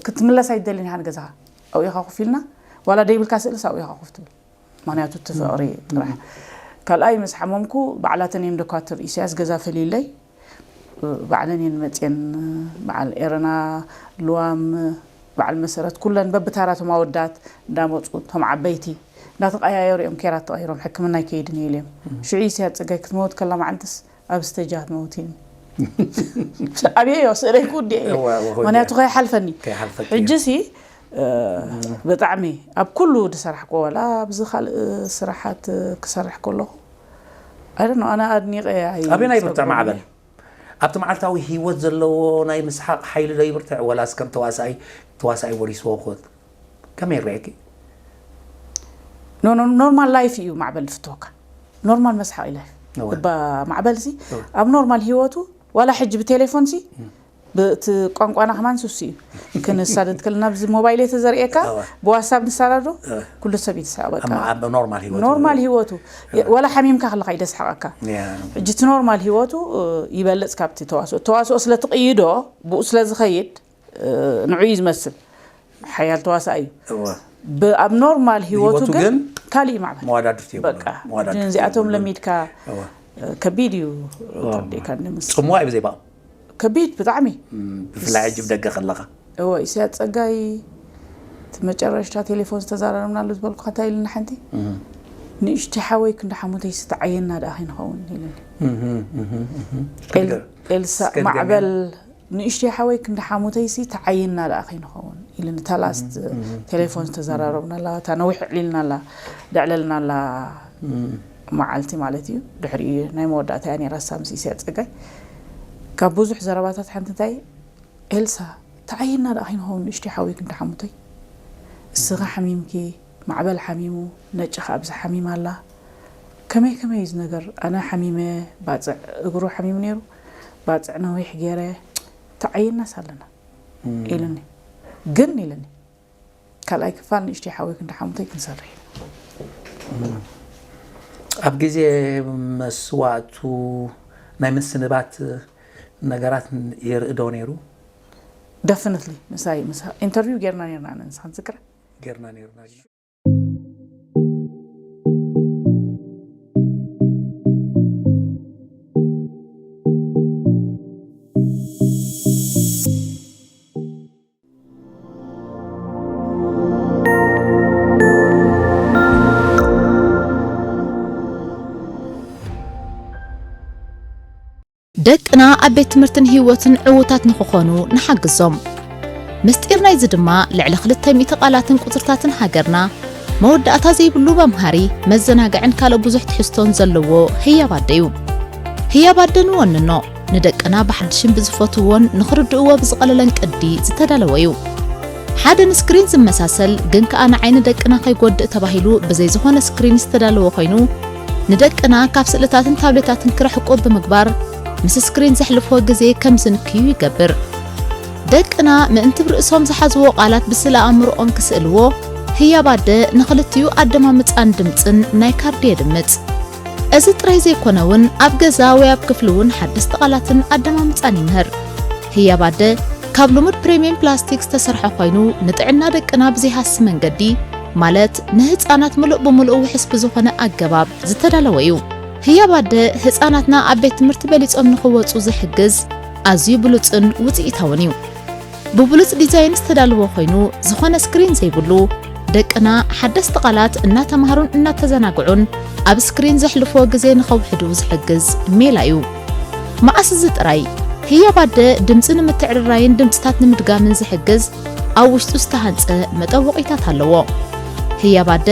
ክትምለስ ኣይደልን ኢኻ ንገዛኻ ኣብኡ ኢኻ ኮፍ ኢልና ዋላ ደይብልካ ስእልስ ኣብኡ ኢኻ ኮፍ ትብል ምክንያቱ እቲ ፍቕሪ ጥራሕ ካልኣይ ምስ ሓመምኩ ባዕላተን እየን ዶኳትር ኢሳያስ ገዛ ፈልይለይ ባዕለን እየን መፅየን በዓል ኤረና ልዋም በዓል መሰረት ኩለን በብታራ ቶም ኣወዳት እንዳመፁ ቶም ዓበይቲ እንዳተቀያየሩ እዮም ኬራት ተቀይሮም ሕክምና ይከይድን እዩ ኢልዮም ሽዑ ኢሳያስ ፅጋይ ክትመውት ከላ መዓልትስ ኣብ ስተጃ ትመውት ኢልኒ ኣብየዮ ስእለይ ክውድእ እየ ምክንያቱ ከይሓልፈኒ ሕጂ ሲ ብጣዕሚ ኣብ ኩሉ ዝሰራሕኮ ዋላ ኣብዚ ካልእ ስራሓት ክሰርሕ ከለኹ ኣይ ዶንት ኖ ኣነ ኣድኒቐ ኣይ ኣበናይ ብርትዕ ማዕበል? ኣብቲ መዓልታዊ ህይወት ዘለዎ ናይ ምስሓቕ ሓይሊ ዶ ይብርትዕ ወላስ ከም ተዋሳኣይ ተዋሳኣይ ወሪስዎ ክኾት ከመይ ይረኣየኪ? ኖ ኖ ኖርማል ላይፍ እዩ ማዕበል ዝፍትወካ ኖርማል መስሓቕ ላይፍ እባ ማዕበል ሲ ኣብ ኖርማል ህይወቱ ዋላ ሕጂ ብቴሌፎን ሲ ብቲ ቋንቋና ከማን ሱሲ እዩ ክንሳደድ ከለና ብዚ ሞባይል ተዘርእየካ ብዋትሳፕ ንሳዳዶ ኩሉ ሰብ ይስሓቅ በቃ ኣብ ኖርማል ህይወት ኖርማል ህይወቱ ወላ ሓሚምካ ከለካ ይደስሓቀካ ሕጂ እቲ ኖርማል ህይወቱ ይበልጽ ካብቲ ተዋስኦ ተዋስኦ ስለ ትቅይዶ ብኡ ስለ ዝኸይድ ንዑ እዩ ዝመስል ሓያል ተዋሳእ እዩ ኣብ ኖርማል ህይወቱ ግን ካልእ ማዕበል መዋዳድርቲ በቃ እዚኣቶም ለሚድካ ከቢድ እዩ ተርዲእካ ንምስ ጽምዋ እዩ ብዘይ ባእ ከቢድ ብጣዕሚ ብፍላይ ሕጂ ብደገ ከለኻ እወ ኢሳያስ ጸጋይ እቲ መጨረሽታ ቴሌፎን ዝተዛረረምናሉ ዝበልኩ ከታ ኢልና ሓንቲ ንእሽቲ ሓወይ ክንዲ ሓሙተይ ዝተዓየና ደኣ ከይንኸውን ኢሉኒ ኤልሳ ማዕበል ንእሽተይ ሓወይ ክንዲ ሓሙተይሲ ተዓይና ደኣ ከይንኸውን ኢሉኒ እታ ላስት ቴሌፎን ዝተዘራረብናላ እታ ነዊሕ ዕሊልናላ ደዕለልናላ መዓልቲ ማለት እዩ ድሕሪኡ ናይ መወዳእታ እያ ነይራ እሳ ምስ ኢሳያስ ጸጋይ ካብ ብዙሕ ዘረባታት ሓንቲ እንታይ ኤልሳ ተዓይና ደኣ ከይንኸውን ንእሽተይ ሓወይ ክንዲ ሓሙተይ እስኻ ሓሚምኪ ማዕበል ሓሚሙ ነጭኻ ኣብዚ ሓሚማ ኣላ ከመይ ከመይ እዚ ነገር ኣነ ሓሚመ ባፅዕ እግሩ ሓሚሙ ነይሩ ባፅዕ ነዊሕ ገይረ ተዓይናስ ኣለና ኢሉኒ ግን ኢሉኒ ካልኣይ ክፋል ንእሽተይ ሓወይ ክንዲ ሓሙተይ ክንሰርሕ ኣብ ግዜ መስዋእቱ ናይ ምስንባት ነገራት የርኢ ዶ ነይሩ ደፍነትሊ ምሳይ ምስ ኢንተርቪው ጌርና ነርና ኣነ ንስኻ ትዝክረ ጌርና ነርና ደቅና ኣብ ቤት ትምህርትን ህይወትን ዕዉታት ንኽኾኑ ንሓግዞም። ምስጢር ናይዚ ድማ ልዕሊ ክልተ ሚእቲ ቃላትን ቁጽርታትን ሃገርና መወዳእታ ዘይብሉ መምሃሪ፣ መዘናግዕን ካልእ ብዙሕ ትሕዝቶን ዘለዎ ህያብ ኣደ እዩ። ህያብ ኣደ ንወንኖ፣ ንደቅና ብሓድሽን ብዝፈትውዎን ንኽርድእዎ ብዝቐለለን ቅዲ ዝተዳለወ እዩ። ሓደ ንስክሪን ዝመሳሰል ግን ከኣ ንዓይኒ ደቅና ከይጎድእ ተባሂሉ ብዘይ ዝኾነ ስክሪን ዝተዳለወ ኮይኑ ንደቅና ካብ ስእልታትን ታብሌታትን ክርሕቁ ብምግባር ምስ ስክሪን ዘሕልፍዎ ግዜ ከም ዝንክዩ ይገብር። ደቅና ምእንቲ ብርእሶም ዝሓዝዎ ቃላት ብስእለ ኣእምሮኦም ክስእልዎ ህያብ ኣደ ንኽልቲኡ ኣደማምጻን ድምጽን ናይ ካርዲ የድምጽ። እዚ ጥራይ ዘይኮነ እውን ኣብ ገዛ ወይ ኣብ ክፍሊ እውን ሓደስቲ ቃላትን ኣደማምጻን ይምህር። ህያብ ኣደ ካብ ልሙድ ፕሪምየም ፕላስቲክ ዝተሰርሐ ኮይኑ ንጥዕና ደቅና ብዘይሃሲ መንገዲ ማለት ንህፃናት ምሉእ ብምሉእ ውሕስ ብዝኾነ ኣገባብ ዝተዳለወ እዩ። ህያብ ኣደ ህፃናትና ኣብ ቤት ትምህርቲ በሊፆም ንኽወፁ ዝሕግዝ ኣዝዩ ብሉፅን ውፅኢታውን እዩ። ብብሉፅ ዲዛይን ዝተዳለወ ኮይኑ ዝኾነ ስክሪን ዘይብሉ ደቅና ሓደስቲ ቃላት እናተምሃሩን እናተዘናግዑን ኣብ ስክሪን ዘሕልፍዎ ግዜ ንኸውሕዱ ዝሕግዝ ሜላ እዩ። መዓስ እዚ ጥራይ ህያብ ኣደ ድምፂ ንምትዕርራይን ድምፅታት ንምድጋምን ዝሕግዝ ኣብ ውሽጡ ዝተሃንፀ መጠወቒታት ኣለዎ። ህያብ ኣደ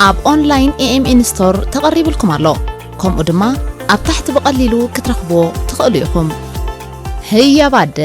ኣብ ኦንላይን ኤኤምኤን ስቶር ተቐሪብልኩም ኣሎ። ከምኡ ድማ ኣብ ታሕቲ ብቐሊሉ ክትረኽብዎ ትኽእሉ ኢኹም። ህያብ ኣደ